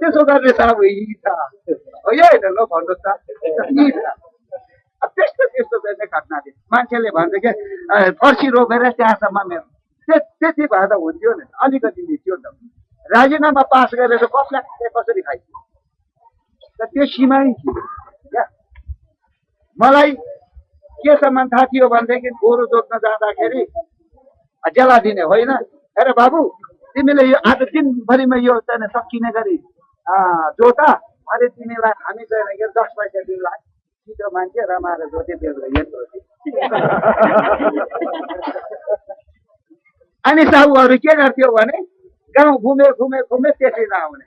Speaker 1: त्यसो गर्ने साहब यी छ हो होइन ल भन्नुहोस् त यी छ त्यस्तो चाहिँ घटना थियो मान्छेले भन्छ के फर्सी रोपेर त्यहाँसम्म मेरो त्यति भए त हुन्थ्यो नि अलिकति थियो त राजीनामा पास गरेर कसरी खाइयो त त्यो सीमै थियो क्या मलाई केसम्म थाहा थियो भनेदेखि गोरु जोत्न जाँदाखेरि जेला दिने होइन अरे बाबु तिमीले यो आज दिनभरिमा यो चाहिँ सकिने गरी जोता अरे तिमीलाई हामी चाहिँ 10 पैसा दिउँला छिटो मान्छे रमाएर जोते यत्रो अनि साहुहरू के गर्थ्यो भने गाउँ घुमे त्यसै नआउने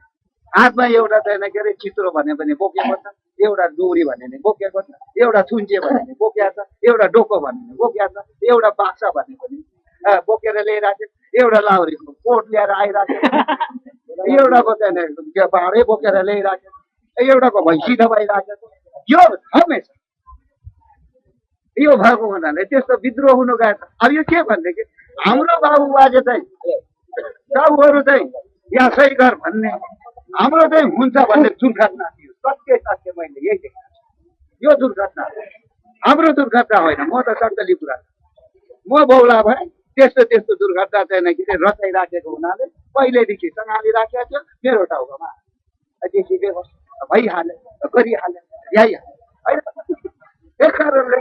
Speaker 1: हातमा एउटा चाहिँ के अरे चित्रो भने पनि बोकेको छ एउटा डोरी भने नि बोकेको छ एउटा थुन्चे भने नि बोकेको छ एउटा डोको भने नि बोकेको छ एउटा बाक्सा भने पनि बोकेर ल्याइराख्यो एउटा लाहुरीको कोट ल्याएर आइराख्यो एउटाको चाहिँ भाँडै बोकेर ल्याइराख्यो एउटाको भैँसी दबाइराखेको यो हमेसा यो भएको हुनाले त्यस्तो विद्रोह हुनु गएको अब यो के भनेदेखि हाम्रो बाबु बाजे चाहिँ साहुहरू चाहिँ यहाँ सही घर भन्ने हाम्रो चाहिँ हुन्छ भन्ने दुर्घटना थियो सत्य मैले यही देखेको यो दुर्घटना हाम्रो दुर्घटना होइन म त सक्दली कुरा म बौला भए त्यस्तो दुर्घटना चाहिँ कि रचाइराखेको हुनाले पहिल्यैदेखि सँगाली राखेको थियो मेरो टाउकोमा त्यसैले भइहाल्यो गरिहाल्यो ल्याइहाल्यो होइन त्यस कारणले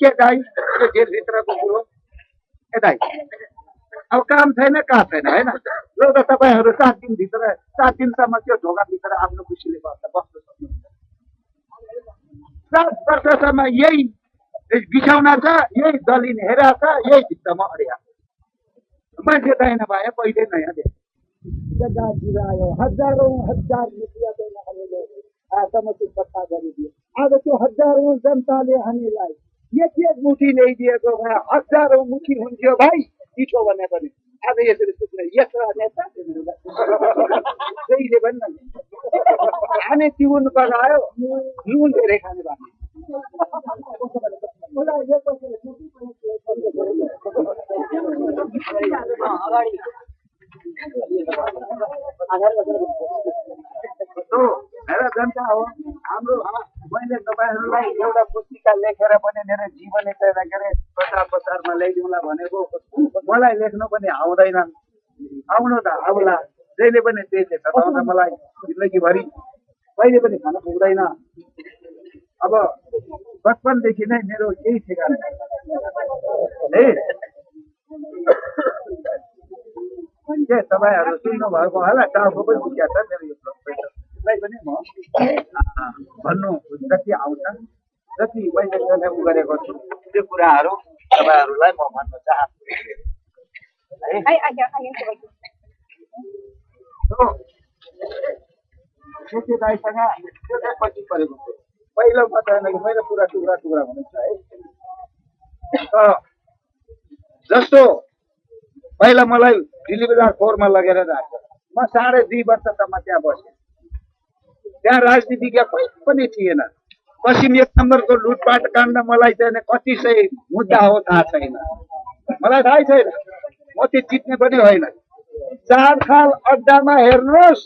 Speaker 1: के दाइ त्यो जेलभित्रको कुरो ए दाइ अब काम छैन कहाँ छैन होइन ल त तपाईँहरू 7 दिनसम्म त्यो ढोकाभित्र आफ्नो खुसीले बस्न सक्नुहुन्छ 7 वर्षसम्म यही बिछाउना छ यही दलिन हेरा छ यही भित्तामा अडिया मान्छे चाहिन भए पहिले नयाँ जग्गा गिरायो हजार रुपियाँ हामीले समर्पित सत्ता गरिदियो आज त्यो हजारौँ जनताले हामीलाई एक मुठी ल्याइदिएको भए हजारौँ मुठी हुन्थ्यो भाइ पिठो भने पनि आज यसरी सुत्ने यस्ता नेता जहिले पनि खाने तिउन बनायो नुन धेरै खाने बानी मेरा जनता हो हाम्रो मैले तपाईँहरूलाई एउटा पुस्तिका लेखेर पनि मेरो जीवनी चाहिँ के अरे प्रचारमा ल्याइदिउँला भनेको मलाई लेख्नु पनि आउँदैन आउनु त आउला जहिले पनि त्यसले सताउँछ मलाई जिन्दगीभरि कहिले पनि खान पुग्दैन अब बचपनदेखि नै मेरो केही ठेगाना है के तपाईँहरू सुन्नु भएको होला टाउको पनि दुख्या छ मेरो यो त्यसलाई पनि म भन्नु जति आउँछ जति मैले उ गरेको छु त्यो कुराहरू तपाईँहरूलाई म भन्न चाहन्छु है दाईसँग त्यो चाहिँ पछि परेको थियो पहिलो बताएन मेरो पुरा टुक्रा टुक्रा हुनुहुन्छ है जस्तो पहिला मलाई दिल्ली बजार खोरमा लगेर राख्छ म 2.5 वर्षसम्म त्यहाँ बसेँ त्यहाँ राजनीतिज्ञ कोही पनि थिएन पश्चिम 1 नम्बरको लुटपाट काण्ड मलाई चाहिँ कति सय मुद्दा हो थाहा छैन मलाई थाहै छैन म त्यो जित्ने पनि होइन 4 खाल अड्डामा हेर्नुहोस्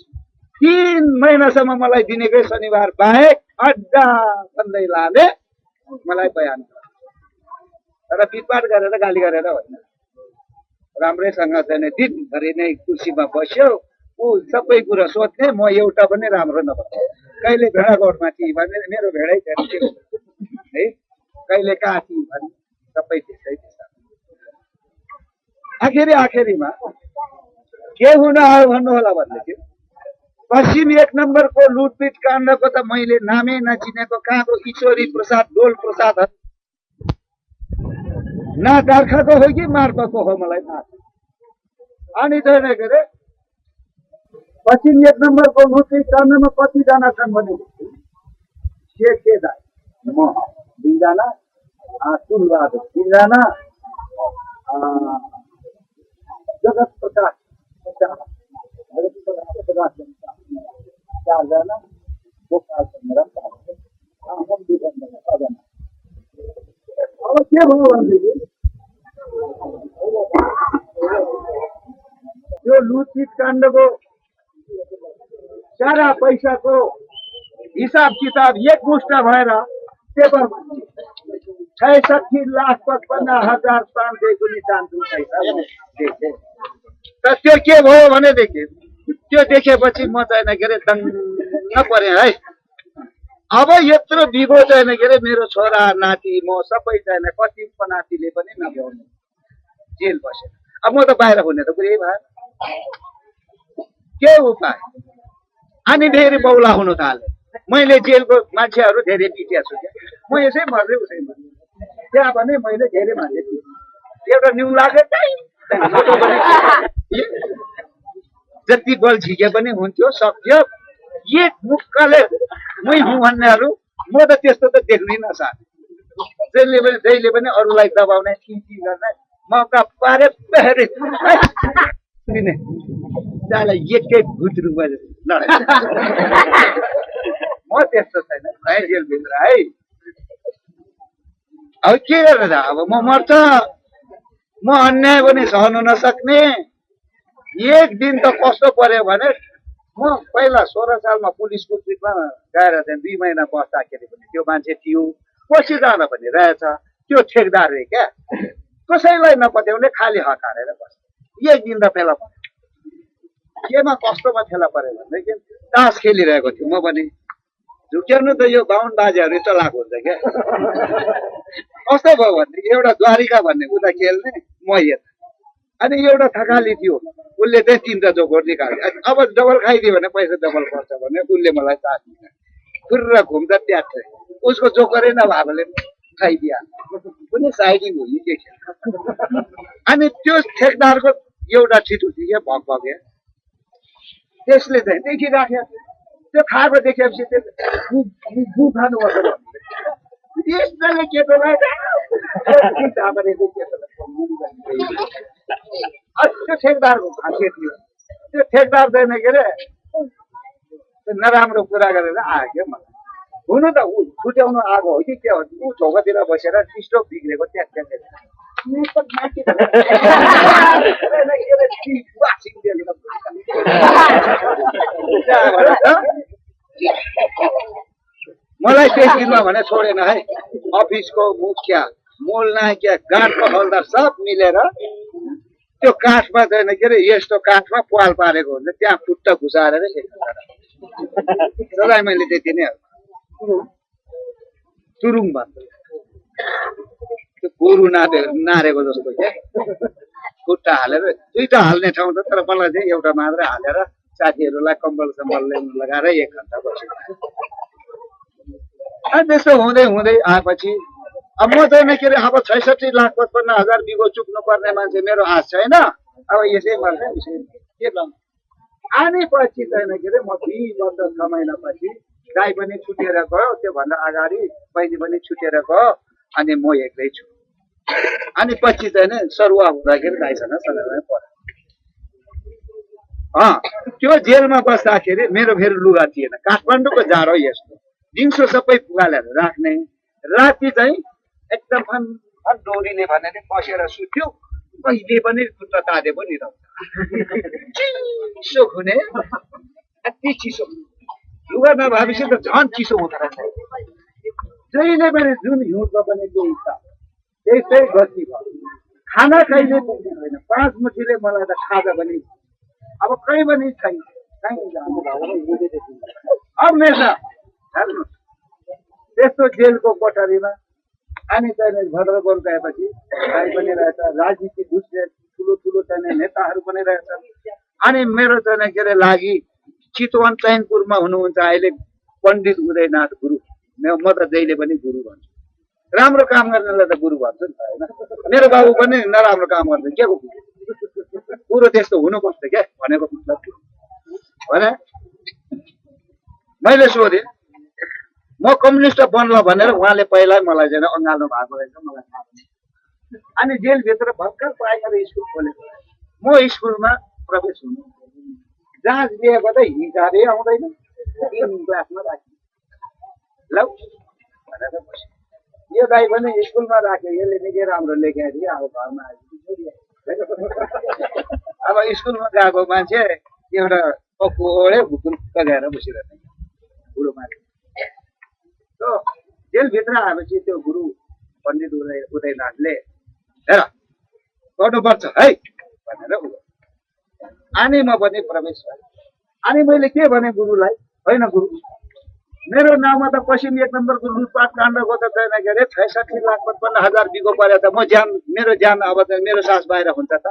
Speaker 1: 3 महिनासम्म मलाई दिनेकै शनिबार बाहेक अड्डा भन्दै लाने मलाई बयान तर पिटपाट गरेर गाली गरेर होइन राम्रैसँग चाहिँ दिनभरि नै कुर्सीमा बस्यो ऊ सबै कुरा सोध्ने म एउटा पनि राम्रो नभए कहिले भेडागोठमा थिएँ भने मेरो भेडै थियो है कहिले कहाँ थिएँ भने सबै त्यसै आखिरीमा के हुन आयो भन्नु होला भन्दै पश्चिम 1 नम्बरको लुटपिट काण्डको त मैले नामै नचिनेको कहाँको ईश्वरी प्रसाद डोल प्रसाद न दार्खाको हो कि मार्पाको हो मलाई थाहा छ अनि चाहिँ के अरे पश्चिम 1 नम्बरको लुटपिट काण्डमा कतिजना छन् भने के दाइ म 2 जना सुनबहादुर 3 जना जगत प्रकाश 4 जना गोपाल चन्द्र अब के भयो भनेदेखि यो लुटपिट काण्डको सारा पैसाको हिसाब किताब एकमुष्ट भएर पेपर 66,55,500 त त्यो के भयो भनेदेखि त्यो देखेपछि म चाहिँ के अरे दङ्ग परे है अब यत्रो बिगो चाहिँ के अरे मेरो छोरा नाति म सबै चाहिँ कति नातिले पनि नभ्याउने जेल बसेर अब म त बाहिर हुने त कुरै भएन के उपाय अनि धेरै बौला हुनु थाले मैले जेलको मान्छेहरू धेरै पिटिया छु म यसै मर्दै उसै मर्दै त्यहाँ भने मैले धेरै मान्छे एउटा न्यु लाग्यो जति बल झिके पनि हुन्थ्यो सक्थ्यो एक मुक्काले मै हुँ भन्नेहरू म त त्यस्तो त देख्नै नसक्ने जहिले पनि अरूलाई दबाउने चिन्ती गर्ने मौका पारे बेहरी दिने चालाई एकै भुत्रु बजे लडाइ म त्यस्तो छैन है जेलभित्र है अब के गरेर अब म मर्छ म अन्याय पनि सहन नसक्ने एक दिन त कस्तो पर्यो भने म पहिला 16 सालमा पुलिसको ट्रिपमा गएर चाहिँ 2 महिना बस्दाखेरि पनि त्यो मान्छे थियो पछि जाँदा पनि रहेछ त्यो ठेकदार रे क्या कसैलाई नपत्याउने खाली हकारेर बस्छ एक दिन त फेला पर्यो केमा कस्तोमा फेला पर्यो भनेदेखि तास खेलिरहेको थियो म पनि झुक्याउनु त यो बाहुन बाजेहरू चलाएको हुन्छ क्या कस्तो भयो भनेदेखि एउटा द्वारिका भन्ने उता खेल्ने म हेर्ने अनि एउटा थकाली थियो उसले चाहिँ 3 जोकर निकाल्यो अब डबल खाइदियो भने पैसा डबल पर्छ भने उसले मलाई तास दिन्छ खुर्र घुम्छ ट्याट्छ उसको जोकरै नभएकोले खाइदिया कुनै साइडिङ हो के खेल अनि त्यो ठेकदारको एउटा छिटो थियो भग भग्यो त्यसले चाहिँ देखिराख्यो त्यो खाएको देखेपछि गु खानुपर्छ त्यसले केटोलाई त्यो ठेकदारको खासियत थियो त्यो ठेकदार चाहिँ के अरे नराम्रो कुरा गरेर आयो क्या मलाई हुनु त ऊ छुट्याउनु आएको हो कि के हो ऊ झोकातिर बसेर स्टोभ बिग्रेको मलाई त्यस दिनमा भने छोडेन है अफिसको मुखिया मूल नायकिया गाडको हलदार सब मिलेर त्यो काठमा छैन के अरे यस्तो काठमा पाल पारेको हुन्छ त्यहाँ खुट्टा घुसाएर सजाय मैले त्यति नै तुरुङ भन्छ त्यो गोरु नारेको जस्तो क्या खुट्टा हालेर दुईटा हाल्ने ठाउँ त तर मलाई चाहिँ एउटा मात्रै हालेर साथीहरूलाई कम्बल सम्बल लगाएर 1 घन्टा बस्यो त्यस्तो हुँदै हुँदै आएपछि अब म चाहिँ के अरे अब 66,55,000 बिघो चुक्नु पर्ने मान्छे मेरो आश छैन अब यसै मर्छ के गर्नु अनि पछि चाहिँ के अरे म 2 वर्ष 6 महिनापछि गाई पनि छुटेर गयो त्योभन्दा अगाडि बहिनी पनि छुटेर गयो अनि म एक्लै छु अनि पछि चाहिँ सरुवा हुँदाखेरि गाईसँग सँगै पर्यो त्यो जेलमा बस्दाखेरि मेरो फेरि लुगा थिएन काठमाडौँको जाडो यस्तो दिउँसो सबै पुगालेर राख्ने राति चाहिँ एकदम डोरीले भनेर बसेर सुत्यो कहिले पनि खुट्टा तादे पनि रहन्छ चिसो हुने यति चिसो लुगा नभएपछि त झन् चिसो हुँदो रहेछ जहिले पनि जुन हिउँदो पनि त्यस्तै गति भयो खाना कहिले पुग्ने छैन 5 मुठीले मलाई त खाजा पनि अब कहीँ पनि छैन त्यस्तो जेलको कोठरीमा अनि चाहिँ भद्रगोल गएपछि गाई पनि रहेछ राजनीति बुझ्ने ठुलो ठुलो चाहिँ नेताहरू पनि रहेछ अनि मेरो चाहिँ के अरे लागि चितवन चैनपुरमा हुनुहुन्छ अहिले पण्डित उदयनाथ गुरु म त जहिले पनि गुरु भन्छु राम्रो काम गर्नेलाई त गुरु भन्छु नि त होइन मेरो बाबु पनि नराम्रो काम गर्छ के को कुरो त्यस्तो हुनुपर्छ क्या भनेको मतलब भने मैले सोधेँ म कम्युनिस्ट बन्ला भनेर उहाँले पहिला मलाई चाहिँ अँगाल्नु भएको रहेछ मलाई थाहा छैन अनि जेलभित्र भर्खर प्राइमरी स्कुल खोलेको म स्कुलमा प्रवेश हुनु जाँच दिएको त हिसाबै आउँदैन 3 क्लासमा राख्यो ल भनेर बस्यो यो दाइ पनि स्कुलमा राख्यो यसले निकै राम्रो लेखेको थियो अब घरमा आएपछि अब स्कुलमा गएको मान्छे एउटा पक्कोडे भुकुक्क गएर बसिरहेको बुढो मान्छे जेलभित्र आएपछि त्यो गुरु पण्डित उदयनाथले हेर गर्नुपर्छ है भनेर अनि म पनि प्रवेश भएँ अनि मैले के भने गुरुलाई होइन गुरु मेरो नाममा त पश्चिम 1 नम्बरको लुटपाट काण्डको त छैन के अरे 66,55,000 बिघो पऱ्यो त म ज्यान मेरो ज्यान अब त मेरो सास बाहिर हुन्छ त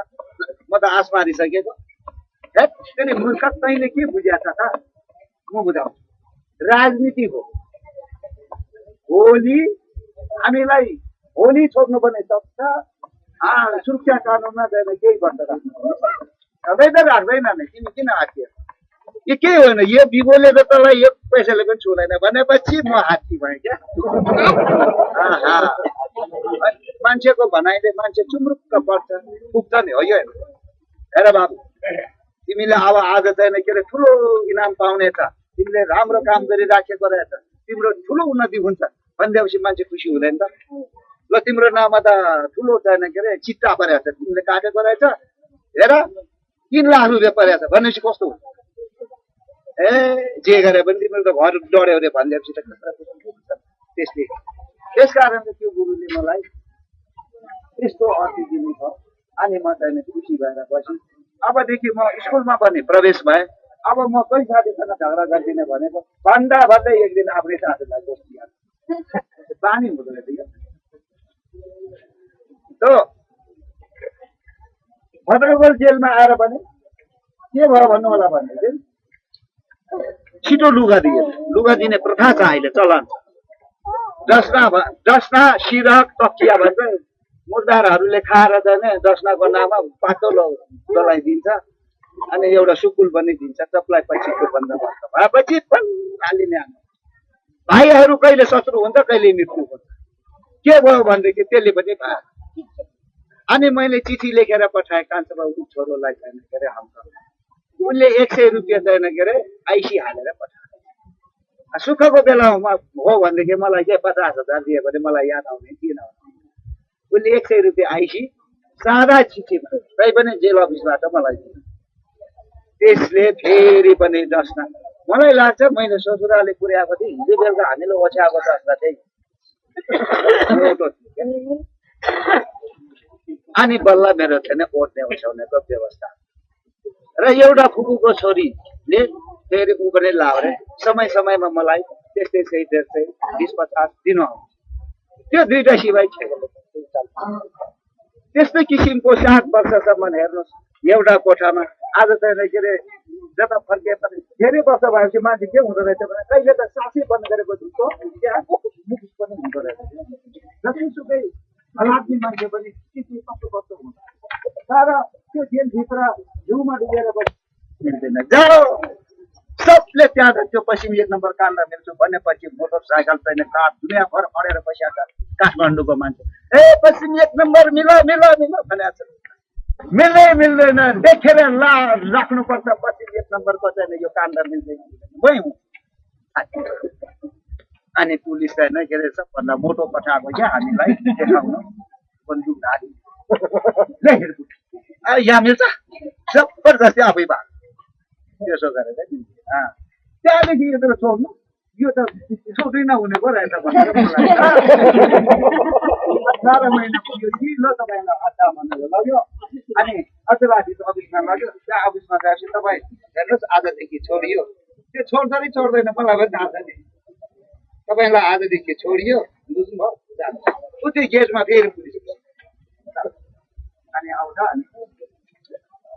Speaker 1: म त आस मारिसकेको हेत्तेरी मूर्ख तैँले के बुझ्याछ त म बुझाउँछु राजनीति हो होली हामीलाई होली छोड्नु पनि सक्छ सुरक्षा कानुनमा चाहिँ केही गर्छ सधैँ त राख्दैन नि तिमी किन हात्ती यो के होइन यो बिगोले त तँलाई 1 पैसाले पनि छुँदैन भनेपछि म हात्ती भएँ क्या मान्छेको भनाइले मान्छे चुम्रुक्क पर्छ पुग्छ नि हो यो हेर बाबु तिमीले अब आज चाहिँ के अरे ठुलो इनाम पाउने छ तिमीले राम्रो काम गरिराखेको रहेछ तिम्रो ठुलो उन्नति हुन्छ भनिदिएपछि मान्छे खुसी हुँदैन त ल तिम्रो नाममा त ठुलो छैन के अरे चिट्टा परेको छ तिमीले काटेको रहेछ हेर 3 लाख रुपियाँ परेको छ भनेपछि कस्तो हुन्छ जे गरे पनि तिम्रो त घर डढ्यो अरे भनिदिएपछि त त्यसले त्यसकारण त्यो गुरुले मलाई त्यस्तो अर्थी दिनु छ अनि म चाहिँ खुसी भएर बसेँ अबदेखि म स्कुलमा पनि प्रवेश भएँ अब म कोही साथीसँग झगडा गर्दिनँ भनेको भन्दा भन्दै एक दिन आफ्नै साथीलाई दोस्ती बानी हुँदो रहेछ त्यो भद्रगोल जेलमा आएर पनि के भयो भन्नु होला भन्ने चाहिँ छिटो लुगा दिने प्रथा छ अहिले चलन डस्ना सिरक तकिया भन्छ मुर्दारहरूले खाएर जाने डस्नाको नाममा पातलो चलाइदिन्छ अनि एउटा सुकुल पनि दिन्छ तपाईँलाई पछिको बन्दोबस्त भएपछि हालिने भाइहरू कहिले शत्रु हुन्छ कहिले मित्र हुन्छ के भयो भनेदेखि त्यसले पनि भयो अनि मैले चिठी लेखेर पठाएँ कान्छा बाबुको छोरोलाई छैन के अरे उनले 100 रुपियाँ छैन के अरे आइसी हालेर पठाए सुखको बेलामा हो भनेदेखि मलाई के 50,000 दियो भने मलाई याद आउने किन उनले 100 रुपियाँ आइसी सादा चिठीमा तै पनि जेल अफिसबाट मलाई दियो त्यसले फेरि पनि डस्ना मलाई लाग्छ मैले ससुराले पुर्याएको थिएँ हिजो बेलुका हामीले ओछ्याएको डस्ना चाहिँ अनि बल्ल मेरो चाहिँ ओर्ने ओछ्याउनेको व्यवस्था र एउटा फुपूको छोरीले फेरि ऊ पनि लाउने समय समयमा मलाई त्यस्तै 100-150 दिनु त्यो दुईटा सिवाय छैन त्यस्तै किसिमको 7 वर्षसम्म हेर्नुहोस् एउटा कोठामा आज चाहिँ के अरे जता फर्के पनि धेरै वर्ष भएपछि मान्छे के हुँदो रहेछ भने कहिले त सासै बन्द गरेको जस्तो त्यहाँ मुख पनि हुँदो रहेछ जतिसुकै हालातमा मान्छे पनि के कस्तो कस्तो हुन्छ तर त्यो जेलभित्र जिउमा डुबेर मिल्दैन जाओ सबले त्यहाँ त्यो पश्चिम 1 नम्बर काण्ड मिल्छु भनेपछि मोटरसाइकल चाहिँ कार दुनियाँभर अडेर बसिरहेको छ काठमाडौँको मान्छे ए पश्चिम 1 नम्बर मिल मिल मिल भनेको छ मिल्दैन देखेर राख्नुपर्छ पश्चिम 1 नम्बरको चाहिँ यो काण्ड मिल्दैन मै हुँ अनि पुलिस चाहिँ के अरे सबभन्दा मोटो पठाएको क्या हामीलाई देखाउन बन्दुकधारी यहाँ मिल्छ जबरजस्ती आफै भाग त्यसो गरेर त्यहाँदेखि यो त छोड्नु यो त छोड्दै नहुने पो रहेछ भनेर मलाई 18 महिना पुग्यो कि ल तपाईँलाई अड्डा भनेर लग्यो अनि अचेलाधीश अफिसमा लग्यो त्यहाँ अफिसमा गएपछि तपाईँ हेर्नुहोस् आजदेखि छोडियो त्यो छोड्दै छोड्दैन मलाई पनि थाहा छ नि तपाईँलाई आजदेखि छोडियो बुझ्नुभयो जान्छ ऊ त्यो गेटमा फेरि पुलिस अनि आउँछ अनि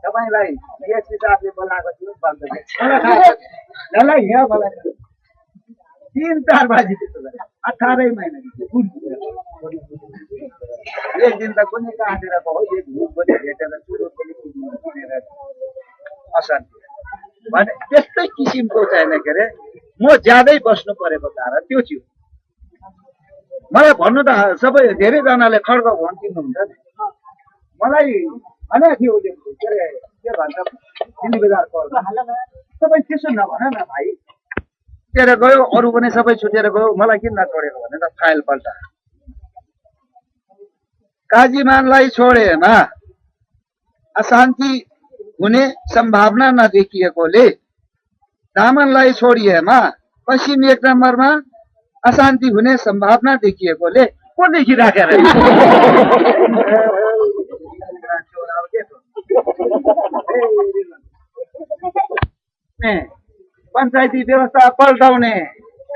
Speaker 1: तपाईँलाई बिएसपी साहबले बोलाएको थियो मलाई यहाँ बोलाएको 3-4 बजी त्यस्तो 18 महिना एक दिन त कुनै काटेर हो एक भूत पनि भेटेर चुरो पनि किनेर अशान्ति भने त्यस्तै किसिमको छैन के अरे म ज्यादै बस्नु परेको कारण त्यो थियो मलाई भन्नु त सबै धेरैजनाले खड्ग भन किन्नुहुन्छ नि मलाई भनेको थियो उसले के अरे के भन्छ दिल्ली बजारको तपाईँ त्यसो नभन न भाइ छुटेर गयो अरू पनि सबै छुटेर गयो मलाई किन नछोडेको भनेर फाइल पल्टा काजीमानलाई छोडेमा अशान्ति हुने सम्भावना नदेखिएकोले तामाङलाई छोडिएमा पश्चिम 1 नम्बरमा अशान्ति हुने सम्भावना देखिएकोले को देखिराखेर पञ्चायती व्यवस्था पल्टाउने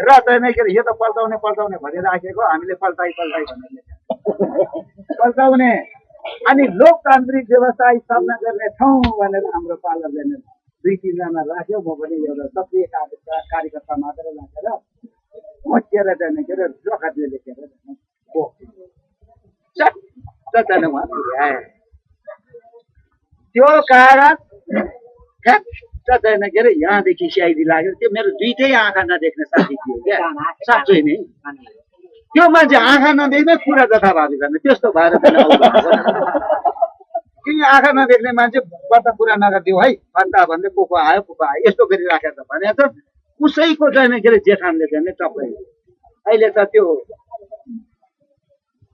Speaker 1: र चाहिँ के अरे यो त पल्टाउने भनिराखेको हामीले पल्टाइ भनेर पल्टाउने अनि लोकतान्त्रिक व्यवस्था स्थापना गर्ने ठाउँ भनेर हाम्रो पालकले 2-3 जना राख्यो म पनि एउटा सक्रिय कार्यकर्ता मात्र राखेर मोचेर चाहिँ के अरे जखातले लेखेर चट्ट उहाँ पुर्याए त्यो कागज चाहिँ के अरे यहाँदेखि सिआइडी लाग्यो त्यो मेरो दुईटै आँखा नदेख्ने साथी थियो क्या साँच्चै नै त्यो मान्छे आँखा नदेख्ने कुरा जथाभावी गर्ने त्यस्तो भएर किन आँखा नदेख्ने मान्छे बता कुरा नगरिदियो है भन्दा भन्दै को आयो यस्तो गरिराखेर त भने त उसैको चाहिँ के अरे जेठानले चाहिँ टप्पै अहिले त त्यो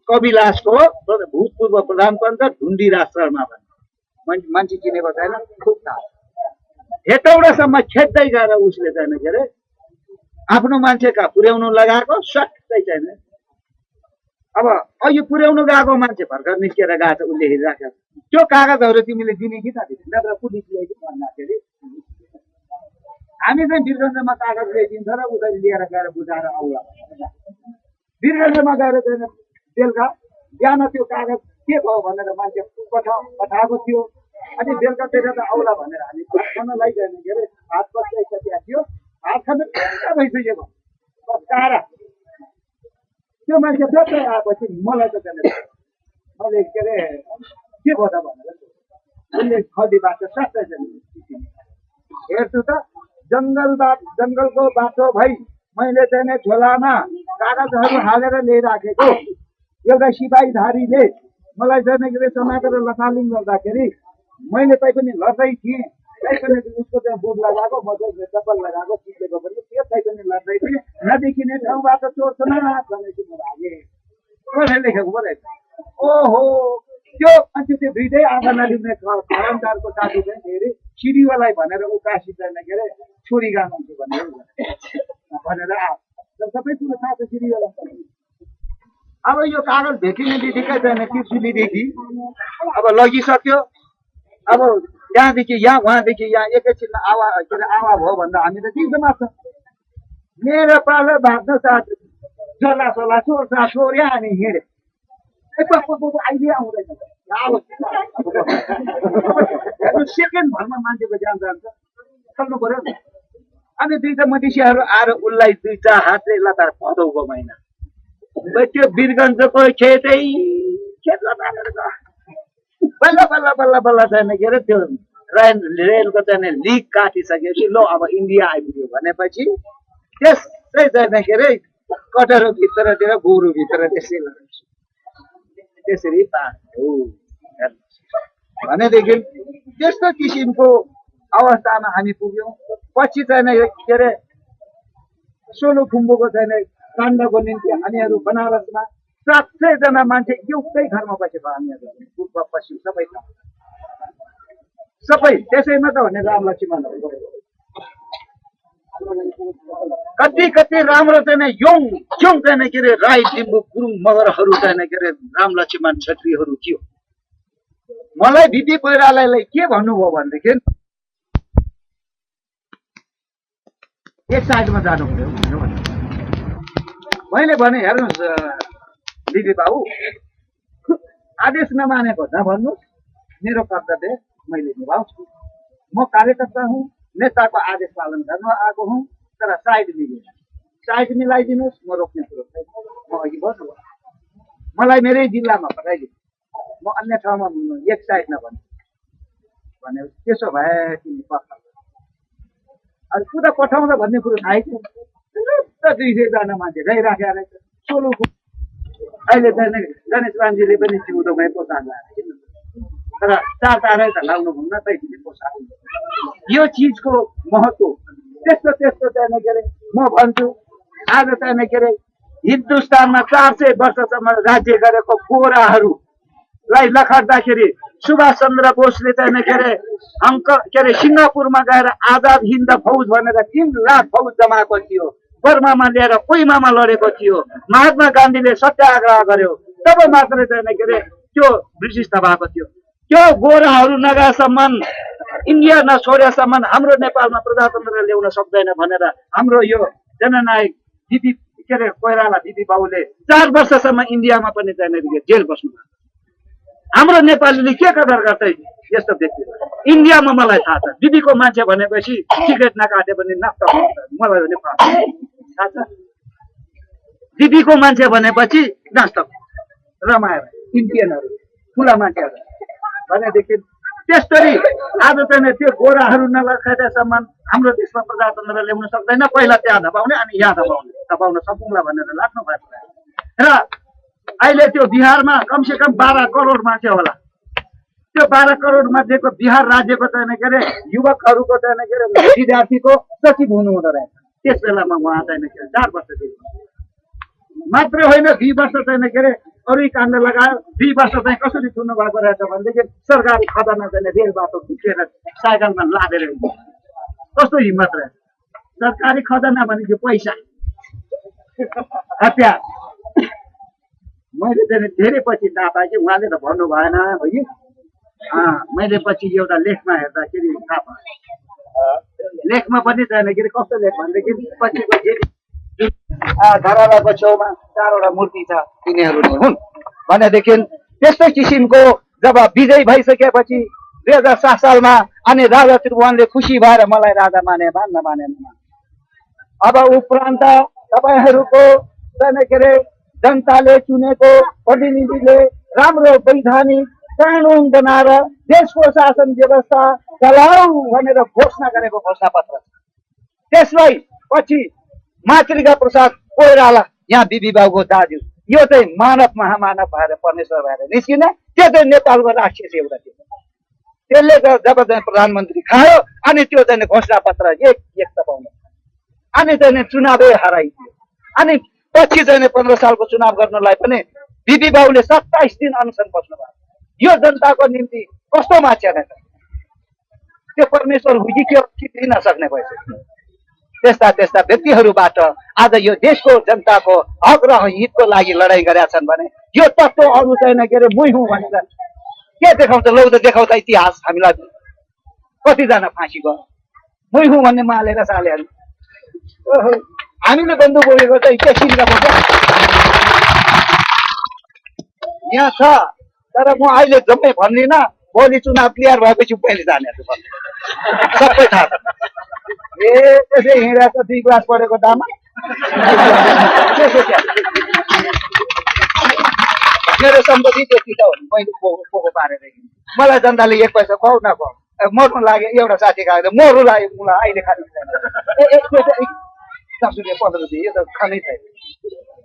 Speaker 1: कविलासको भूतपूर्व प्रधानमन्त्री ढुन्डीराज शर्मा भन्ने मान्छे चिनेको छैन खुब थाहा हेटौडासम्म खेद्दै गएर उसले चाहिँ के अरे आफ्नो मान्छे कहाँ पुर्याउनु लगाएको सट्टै चाहिँ अब यो पुर्याउनु गएको मान्छे भर्खर निस्केर गएको उसले हेरिराखेको त्यो कागजहरू तिमीले दिने कि नत्र पुलिस ल्याइदिनु भन्दाखेरि हामी चाहिँ वीरगञ्जमा कागज ल्याइदिन्छ र उता लिएर गएर बुझाएर आउला वीरगञ्जमा गएर चाहिँ बेलुका बिहान त्यो कागज के भयो भनेर मान्छे पठाएको थियो अनि बेलुकातिर त आउला भनेर हामी खानालाई गएन के अरे हात बसिसकेको थियो हात खानु भइसक्यो पस्काएर त्यो मान्छे सबै आएपछि मलाई त मैले के अरे के भयो त भनेर उसले खदी बाटो सबै हेर्छु त जङ्गलको बाटो भई मैले चाहिँ झोलामा कागजहरू हालेर ल्याइराखेको एउटा सिपाहीधारीले मलाई चाहिँ के अरे समातेर लथालिङ गर्दाखेरि मैले तै पनि लड्दै थिएँ तै पनि उसको त्यहाँ बुट लगाएको म चाहिँ चप्पल लगाएको चिप्लेको पनि त्यो तै पनि लड्दै थिएँ नदेखिने ठाउँबाट चोर्छ न भनेको म भागेँ कसले लेखेको पो रहेछ ओहो त्यो मान्छे त्यो दुइटै आँखा नलिने कर्मचारको साथी चाहिँ फेरि सिरिवालाई भनेर उकासी चाहिँ के अरे छोरीगा मान्छे भनेर सबै कुरो थाहा छ सिरिवाला अब यो कागज भेटिने बित्तिकै चाहिँ त्रिशुलीदेखि अब लगिसक्यो। अब त्यहाँदेखि यहाँ उहाँदेखि यहाँ एकैछिनमा आवा के अरे आवा भयो भन्दा हामी त चिन्दैमा छ। मेरो पालो भाग्न साथ जला सला सोर्सा सोर्या अनि हिँडे अहिले आउँदैन सेकेन्ड भरमा मान्छेको ज्यान जान्छ चल्नु पर्यो नि। अनि दुईटा मधेसियाहरू आएर उसलाई दुईटा हातले लतार भदौको महिना त्यो वीरगञ्जको खेतै खेत लतारेर बल्ल बल्ल बल्ल बल्ल चाहिँ के अरे त्यो रेलको चाहिँ लिक काटिसकेपछि लो अब इन्डिया आइपुग्यो भनेपछि त्यसै चाहिँ के अरे कटरो भित्रतिर गोरु भित्र त्यसरी पार्यो भनेदेखि त्यस्तो किसिमको अवस्थामा हामी पुग्यौँ। पछि चाहिँ के अरे सोलुखुम्बुको चाहिँ काण्डको निम्ति हामीहरू बनारसमा 700 जना मान्छे एउटै घरमा बसेको हामीहरू पूर्व पश्चिम सबै त्यसैमा त भने राम लक्ष्मणहरू कति कति राम्रो चाहिँ योङ क्योङ चाहिँ के अरे राई लिम्बू गुरुङ मगरहरू चाहिँ के अरे राम लक्ष्मण क्षेत्रीहरू थियो। मलाई बिपी कोइरालालाई के भन्नुभयो भनेदेखि एक साइडमा जानु पर्यो भन्नु। मैले भने हेर्नुहोस् दिदी बाबु आदेश नमानेको नभन्नुहोस्, मेरो कर्तव्य मैले निभाउँछु। म कार्यकर्ता हुँ, नेताको आदेश पालन गर्न आएको हुँ, तर साइड मिलाइदिनुहोस्। म रोक्ने कुरो छैन। म अघि बस्नु मलाई मेरै जिल्लामा पठाइदिनु, म अन्य ठाउँमा एक साइड नभन्नु भने त्यसो भए तिमी पक्का अब पुरा पठाउँदा भन्ने कुरो थाहै थियो। 200 जना मान्छे गइराखेको रहेछ सोलुको। अहिले चाहिँ गणेश रामजीले पनि जिउँदोमै पोसाक लगाएर तर चार त लाउनु हुन्न तैँले पोसाक। यो चिजको महत्त्व त्यस्तो चाहिँ के अरे म भन्छु। आज चाहिँ के अरे हिन्दुस्तानमा 400 वर्षसम्म राज्य गरेको गोराहरूलाई लखट्दाखेरि सुभाष चन्द्र बोसले चाहिँ के अरे सिङ्गापुरमा गएर आजाद हिन्द फौज भनेर 3 लाख फौज जमाएको थियो। बर्मामा लिएर कोइमामा लडेको थियो। महात्मा गान्धीले सत्याग्रह गर्यो, तब मात्र चाहिँ के अरे त्यो ब्रिटिस दबाएको थियो। त्यो गोराहरू नगएसम्म इन्डिया नछोडेसम्म हाम्रो नेपालमा प्रजातन्त्र ल्याउन सक्दैन भनेर हाम्रो यो जननायक दिदी के अरे कोइराला दिदी बाबुले 4 वर्षसम्म इन्डियामा पनि चाहिँ जेल बस्नु। हाम्रो नेपालीले के कदर गर्छ यस्तो व्यक्ति? इन्डियामा मलाई थाहा छ दिदीको मान्छे भनेपछि सिगरेट नकाटे पनि नाप्ता मलाई पनि थाहा छ। दिदीको मान्छे भनेपछि नास्ता रमाएर इन्डियनहरू ठुला मान्छेहरू भनेदेखि त्यसरी आज चाहिँ त्यो गोराहरू नलखाएसम्म हाम्रो देशमा प्रजातन्त्र ल्याउन सक्दैन। पहिला त्यहाँ दबाउने अनि यहाँ दबाउन सकुङ्ला भनेर लाग्नु भएको र अहिले त्यो बिहारमा कमसेकम 12 करोड मान्छे होला। त्यो 12 करोड मध्येको बिहार राज्यको चाहिँ के अरे युवकहरूको चाहिँ के अरे विद्यार्थीको सचिव हुनु हुँदो रहेछ। त्यस बेलामा उहाँ चाहिँ के अरे 4 वर्षदेखि मात्र होइन 2 वर्ष चाहिँ के अरे अरू काण्ड लगायो। 2 वर्ष चाहिँ कसरी चुन्नु भएको रहेछ भनेदेखि सरकारी खजाना चाहिँ रेल बाटो खिचेर साइकलमा लादेर कस्तो हिम्मत रहेछ। सरकारी खजाना भनेको पैसा हतियार। मैले चाहिँ धेरै पछि थाहा पाएँ कि उहाँले त भन्नु भएन हो कि मैले पछि एउटा लेखमा हेर्दाखेरि थाहा पाएँ। लेखमा पनि चाहिँ के अरे कस्तो लेख भनेदेखि पछि धरालाको छेउमा 4वटा मूर्ति छ तिनीहरू नै हुन् भनेदेखि त्यस्तो किसिमको जब विजय भइसकेपछि 2007 सालमा अनि राजा त्रिभुवनले खुसी भएर मलाई राजा माने नमाने। अब उपरान्त तपाईँहरूको के अरे जनताले चुनेको प्रतिनिधिले राम्रो वैधानिक कानुन बनाएर देशको शासन व्यवस्था चलाऊ भनेर घोषणा गरेको घोषणापत्र छ। त्यसलाई पछि मातृका प्रसाद कोइराला यहाँ बिबी बाबुको दाजु यो चाहिँ मानव महामानव भएर परमेश्वर भएर निस्किने त्यो चाहिँ नेपालको राक्षस एउटा थियो। त्यसले जब चाहिँ प्रधानमन्त्री खायो अनि त्यो चाहिँ घोषणापत्र एक दबाउनु अनि चाहिँ चुनावै हराइदियो। अनि पछि चाहिँ 15 सालको चुनाव गर्नलाई पनि बिबी बाबुले 27 दिन अनसन बस्नुभयो। यो जनताको निम्ति कस्तो मान्छे रहेछ त्यो परमेश्वर हुर्कियो कि दिन सक्ने भइसक्यो। त्यस्ता त्यस्ता व्यक्तिहरूबाट आज यो देशको जनताको हक र हितको लागि लडाइँ गरेका छन् भने यो तत्त्व अरू छैन के अरे मुई हुँ भनेर के देखाउँछ लौ त देखाउँछ इतिहास हामीलाई कतिजना फाँसी गयो मुई हुँ भन्ने मालेर सालेहरू हामीले बन्दुक बोकेको चाहिँ के सिङ्गापुर यहाँ छ तर म अहिले जम्मै भन्दिनँ भोलि चुनाव क्लियर भएपछि पहिले जाने सबै थाहा छ ए त्यसै हिँडेर त 2 क्लास पढेको दामा मेरो सम्पत्ति त्यति छ भने मैले पोको पारेर मलाई जनताले 1 पैसा पाउ नपाउ मर्नु लाग्यो एउटा साथी गएको मर्नु लाग्यो मलाई अहिले खानु छैन 10 रुपियाँ 15 रुपियाँ यो त खानै छैन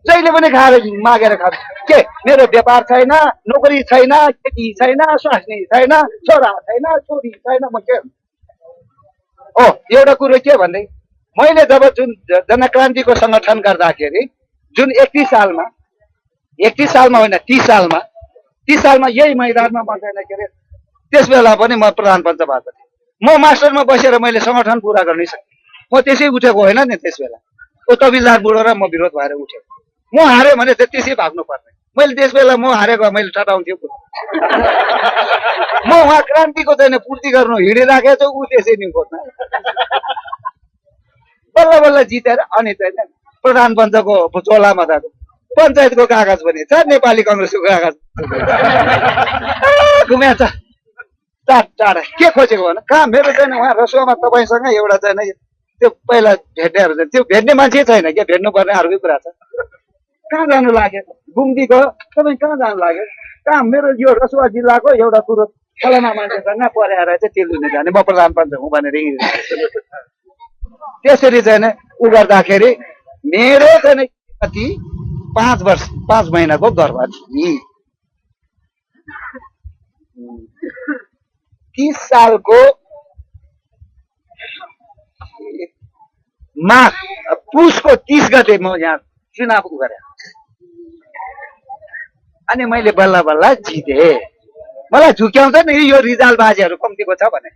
Speaker 1: जहिले पनि खाएर मागेर खानु के मेरो व्यापार छैन नोकरी छैन खेती छैन स्वास्नी छैन छोरा छैन छोरी छैन म के ओ एउटा कुरो के भन्दै मैले जब जुन जनक्रान्तिको संगठन गर्दाखेरि जुन 31 सालमा होइन 30 सालमा यही मैदानमा बसेन के अरे त्यस बेला पनि म प्रधान पञ्च भएको थिएँ म मास्टरमा बसेर मैले संगठन पुरा गर्नै सकेँ म त्यसै उठेको होइन नि त्यस बेला ओ तबिलदार बुढो र म विरोध भएर उठेको म हारेँ भने त्यसै भाग्नु पर्ने मैले त्यस बेला म हारेको मैले टटाउँथ्यो म उहाँ क्रान्तिको चाहिँ पूर्ति गर्नु हिँडिराखेको छु ऊ त्यसै नि खोज्न बल्ल बल्ल जितेर अनि चाहिँ प्रधान पञ्चको चोलामा त पञ्चायतको कागज पनि छ नेपाली कङ्ग्रेसको कागज घुम्या छ टाढा के खोजेको भन कहाँ मेरो चाहिँ उहाँ रसुवामा तपाईँसँग एउटा चाहिँ त्यो पहिला भेट्नेहरू चाहिँ त्यो भेट्ने मान्छे छैन के भेट्नु पर्ने अर्कै कुरा छ कहाँ जानु लाग्यो घुम्तीको तपाईँ कहाँ जानु लाग्यो कहाँ मेरो यो रसुवा जिल्लाको एउटा कुरो फलाना मान्छेसँग परेर चाहिँ तेल लिनु जाने म प्रधान पञ्च हुँ भनेर त्यसरी चाहिँ उ गर्दाखेरि मेरो चाहिँ कति 5 महिनाको गर्भ थिए 30 सालको माघ पुसको 30 गते म यहाँ चुनाव गरेँ अनि मैले बल्ल बल्ल जिते मलाई झुक्याउँछ नि यो रिजाल बाजेहरू कम्तीको छ भने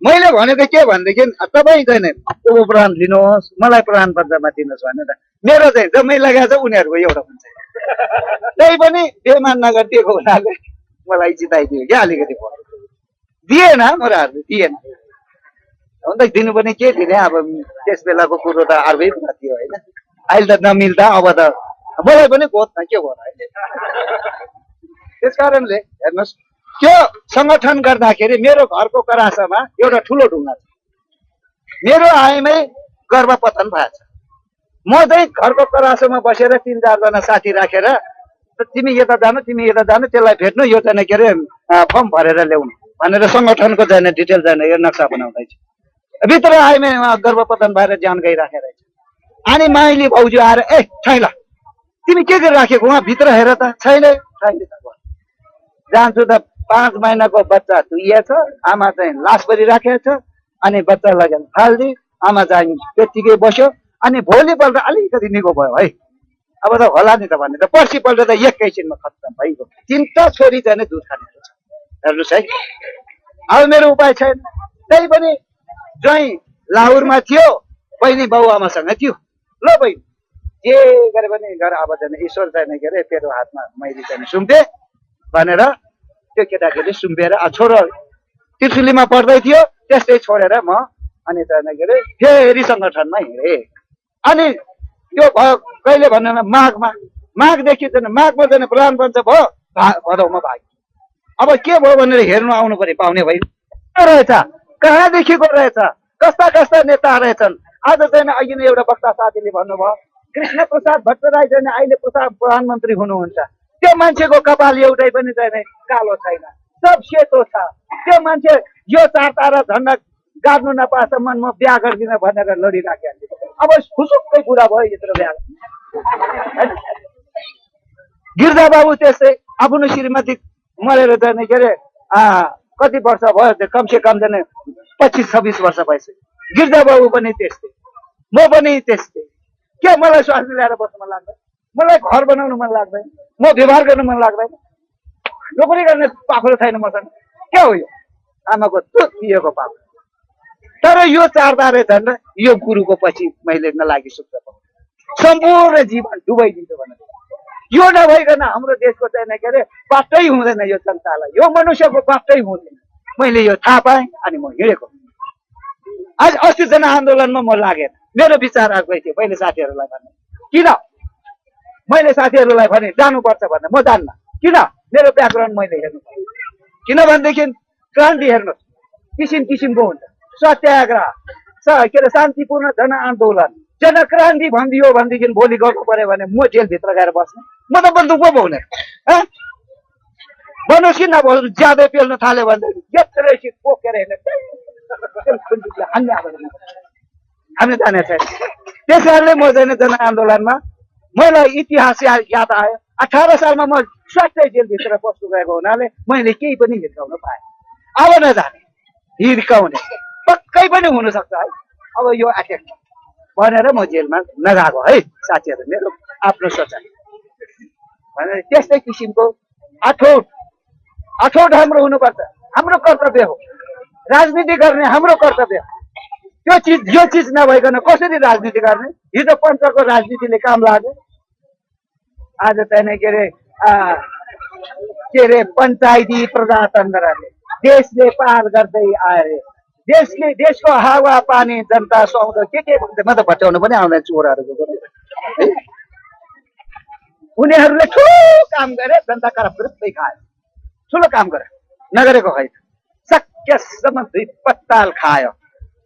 Speaker 1: मैले भनेको के भनेदेखि तपाईँ चाहिँ उपप्रधान लिनुहोस् मलाई प्रधान पञ्चमा दिनुहोस् भनेर मेरो चाहिँ जम्मै लगाएको छ उनीहरूको एउटा हुन्छ त्यही पनि बेमान नगरिदिएको हुनाले मलाई जिताइदियो क्या अलिकति दिएन मोराहरूले दिएन अन्त दिनु पनि के दिने अब त्यस बेलाको कुरो त अर्कै कुरा थियो होइन अहिले त नमिल्दा अब त मलाई पनि गोद न के गर्नु अहिले त्यस कारणले हेर्नुहोस् त्यो संगठन गर्दाखेरि मेरो घरको करासमा एउटा ठुलो ढुङ्गा छ मेरो आयमै गर्भपतन भएको छ म चाहिँ घरको करासमा बसेर 3-4 जना साथी राखेर तिमी यता जानु त्यसलाई भेट्नु यो चाहिँ के अरे फर्म भरेर ल्याउनु भनेर संगठनको चाहिँ डिटेल चाहिँ यो नक्सा बनाउँदैछु भित्र आएमै गर्भपतन भएर ज्यान गइराखेर अनि माइली भाउजू आएर ए छैन तिमी के गरिराखेको उहाँ भित्र हेर त छैन जान्छु त 5 महिनाको बच्चा तुइएछ आमा चाहिँ लास परिराखेको छ अनि बच्चा लगेर फाल्दी आमा चाहिँ त्यतिकै बस्यो अनि भोलिपल्ट अलिकति निको भयो है अब त होला नि त भन्ने त पर्सिपल्ट त एकैछिनमा खत्तम भइगयो 3टा छोरी चाहिँ दुध खानेको छ हेर्नुहोस् है अब मेरो उपाय छैन त्यही पनि ज्वाइँ लाहुरमा थियो बहिनी बाउ आमासँग थियो ल बहिनी जे गरे पनि गर अब चाहिँ ईश्वर चाहिँ के अरे तेरो हातमा मैले चाहिँ सुम्पे भनेर त्यो केटाकेटी सुम्पेर छोरो त्रिशुलीमा पढ्दै थियो त्यस्तै छोडेर म अनि चाहिँ के अरे फेरि सङ्गठनमा हिँडेँ अनि त्यो भयो कहिले भन्नु न माघदेखि चाहिँ माघमा चाहिँ प्रधान पञ्च भयो भदौमा भाग्यो अब के भयो भनेर हेर्नु आउनु पर्यो पाउने भयो रहेछ कहाँदेखिको रहेछ कस्ता कस्ता नेता रहेछन् आज चाहिँ अघि नै एउटा वक्ता साथीले भन्नुभयो कृष्ण प्रसाद भट्टराई चाहिँ अहिले प्रधानमन्त्री हुनुहुन्छ त्यो मान्छेको कपाल एउटै पनि चाहिँ कालो छैन सब सेतो छ त्यो मान्छे यो 4 तारा झन्डा गाड्नु नपाएसम्म म बिहा गर्दिन भनेर लडिराखेको अब खुसुक्कै कुरा भयो यत्रो बिहा गिर्जा बाबु त्यस्तै आफ्नो श्रीमती मरेर जाने के अरे कति वर्ष भयो कमसे कम जाने 25-26 वर्ष भइसक्यो गिर्जा बाबु पनि त्यस्तै म पनि त्यस्तै के मलाई स्वास्नी ल्याएर बस्न मन लाग्दैन मलाई घर बनाउनु मन लाग्दैन म व्यवहार गर्नु मन लाग्दैन नोकरी गर्ने पाखुरो छैन मसँग के हो यो आमाको दुध पिएको पाखुरो तर यो चारबारे झन् यो गुरुको पछि मैले नलागि सुक्छ सम्पूर्ण जीवन डुबाइदिन्छु भनेर यो नभइकन हाम्रो देशको चाहिँ के अरे बाटै हुँदैन यो जनतालाई यो मनुष्यको बाटै हुँदैन मैले यो थाहा पाएँ अनि म हिँडेको आज अस्ति जनआन्दोलनमा म लागेन मेरो विचार अर्कै थियो मैले साथीहरूलाई भने किन मैले साथीहरूलाई भने जानुपर्छ भने म जान्न किन मेरो व्याकरण मैले हेर्नु पर्यो किनभनेदेखि क्रान्ति हेर्नुहोस् किसिम किसिमको हुन्छ सत्याग्रह के अरे शान्तिपूर्ण जनआन्दोलन जनक्रान्ति भनिदियो भनेदेखि भोलि गर्नु पर्यो भने म जेलभित्र गएर बस्ने म त बन्दुक पो पाउने भन्नुहोस् कि नभन्नुहोस् ज्यादै पेल्न थाल्यो भनेदेखि यत्रो सिट पोकेर हेर्ने हामी जाने छैन त्यस कारणले म चाहिँ जनआन्दोलनमा मलाई इतिहास याद आयो 18 सालमा म स्वास्थ्य जेलभित्र पस्नु गएको हुनाले मैले केही पनि हिर्काउन पाएँ अब नजाने हिर्काउने पक्कै पनि हुनसक्छ है अब यो एटेक भनेर म जेलमा नगएको है साथीहरू मेरो आफ्नो सोचाइ भनेर त्यस्तै किसिमको अठोट हाम्रो हुनुपर्छ हाम्रो कर्तव्य हो राजनीति गर्ने हाम्रो कर्तव्य हो यो चिज नभइकन कसरी राजनीति गर्ने हिजो पञ्चको राजनीतिले काम लाग्यो आज चाहिँ के अरे पञ्चायती प्रजातन्त्रले देशले पार गर्दै आए देशको हावा पानी जनता सुहाउँदो के भन्छ म त भट्याउनु पनि आउँदैन चोरहरूको उनीहरूले ठुलो काम गरे जनता करप्टै खायो ठुलो काम गरे नगरेको होइन सकेसम्म 2 पत्ताल खायो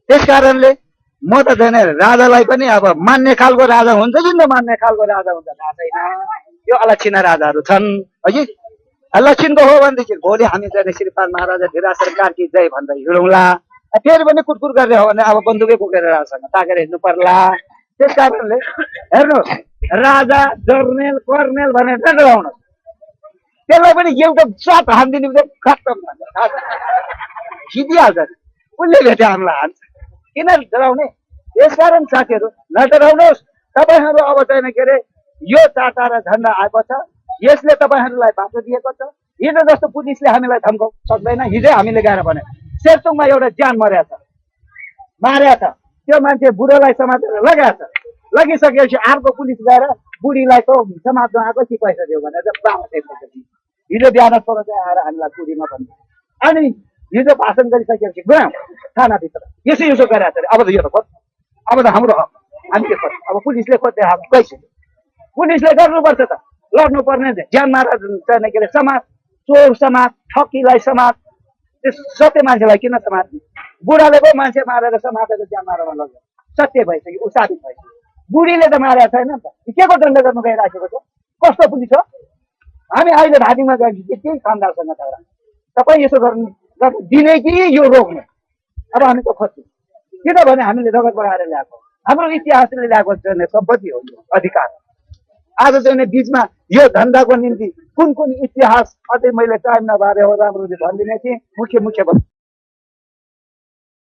Speaker 1: त्यस कारणले म त छैन राजालाई पनि अब मान्ने खालको राजा हुन्छ कि नमान्ने खालको राजा हुन्छ थाहा छैन यो अलक्षिणा राजाहरू छन् है लक्षिणको हो भनेदेखि भोलि हामी चाहिँ श्रीपाल महाराजा धिरासर कार्की जय भन्दै हिँडौँला फेरि पनि कुटकुट गर्ने हो भने अब बन्दुकै बोकेर राजासँग ताकेर हिँड्नु पर्ला त्यस कारणले हेर्नुहोस् राजा जर्नेल कर्नेल भनेर डराउनुहोस् त्यसलाई पनि एउटा साथ हानिदिने बित्तिकै खत्तम भन्छ खिचिहाल्छ उसले भेटे हामीलाई हान्छ किन डराउने यसकारण साथीहरू नडराउनुहोस् तपाईँहरू अब चाहिँ के अरे यो चाटा र झन्डा आएको छ यसले तपाईँहरूलाई बाटो दिएको छ हिजो जस्तो पुलिसले हामीलाई धम्काउन सक्दैन हिजै हामीले गएर भने सेरतुङमा एउटा ज्यान मर्या छ त्यो मान्छे बुढोलाई समातेर लगाएको छ लगिसकेपछि अर्को पुलिस गएर बुढीलाई त समात्न आएको कि पैसा दियो भनेर हिजो बिहान छोरा चाहिँ आएर हामीलाई पुरीमा भन्यो अनि हिजो भाषण गरिसकेपछि गयौँ थानाभित्र यसो गरेर अब त यो त खोज अब त हाम्रो हक हामी के खोज्छ अब पुलिसले खोज्दै हामी गइसक्यो पुलिसले गर्नुपर्छ त लड्नुपर्ने ज्यान मारा चाहिँ के अरे समाज चोर समाज ठकीलाई समाज त्यो सत्य मान्छेलाई किन समात्ने बुढाले पो मान्छे मारेर समातेर ज्यान मारामा लग्यो सत्य भइसक्यो ऊ साबित भइसक्यो बुढीले त मारेको छैन नि त के को दण्ड गर्नु गइराखेको छ कस्तो पुलिस हो हामी अहिले धादिङमा गएपछि केही खानदारसँग छ तपाईँ यसो गर्नु दिने कि यो रोक्ने अब हामी त खोज्छौँ किनभने हामीले रगत बगाएर ल्याएको हाम्रो इतिहासले ल्याएको चाहिँ सम्पत्ति हो अधिकार आज चाहिँ बिचमा यो धन्दाको निम्ति कुन इतिहास अझै मैले टाइम नभएर हो राम्ररी भनिदिने थिएँ मुख्य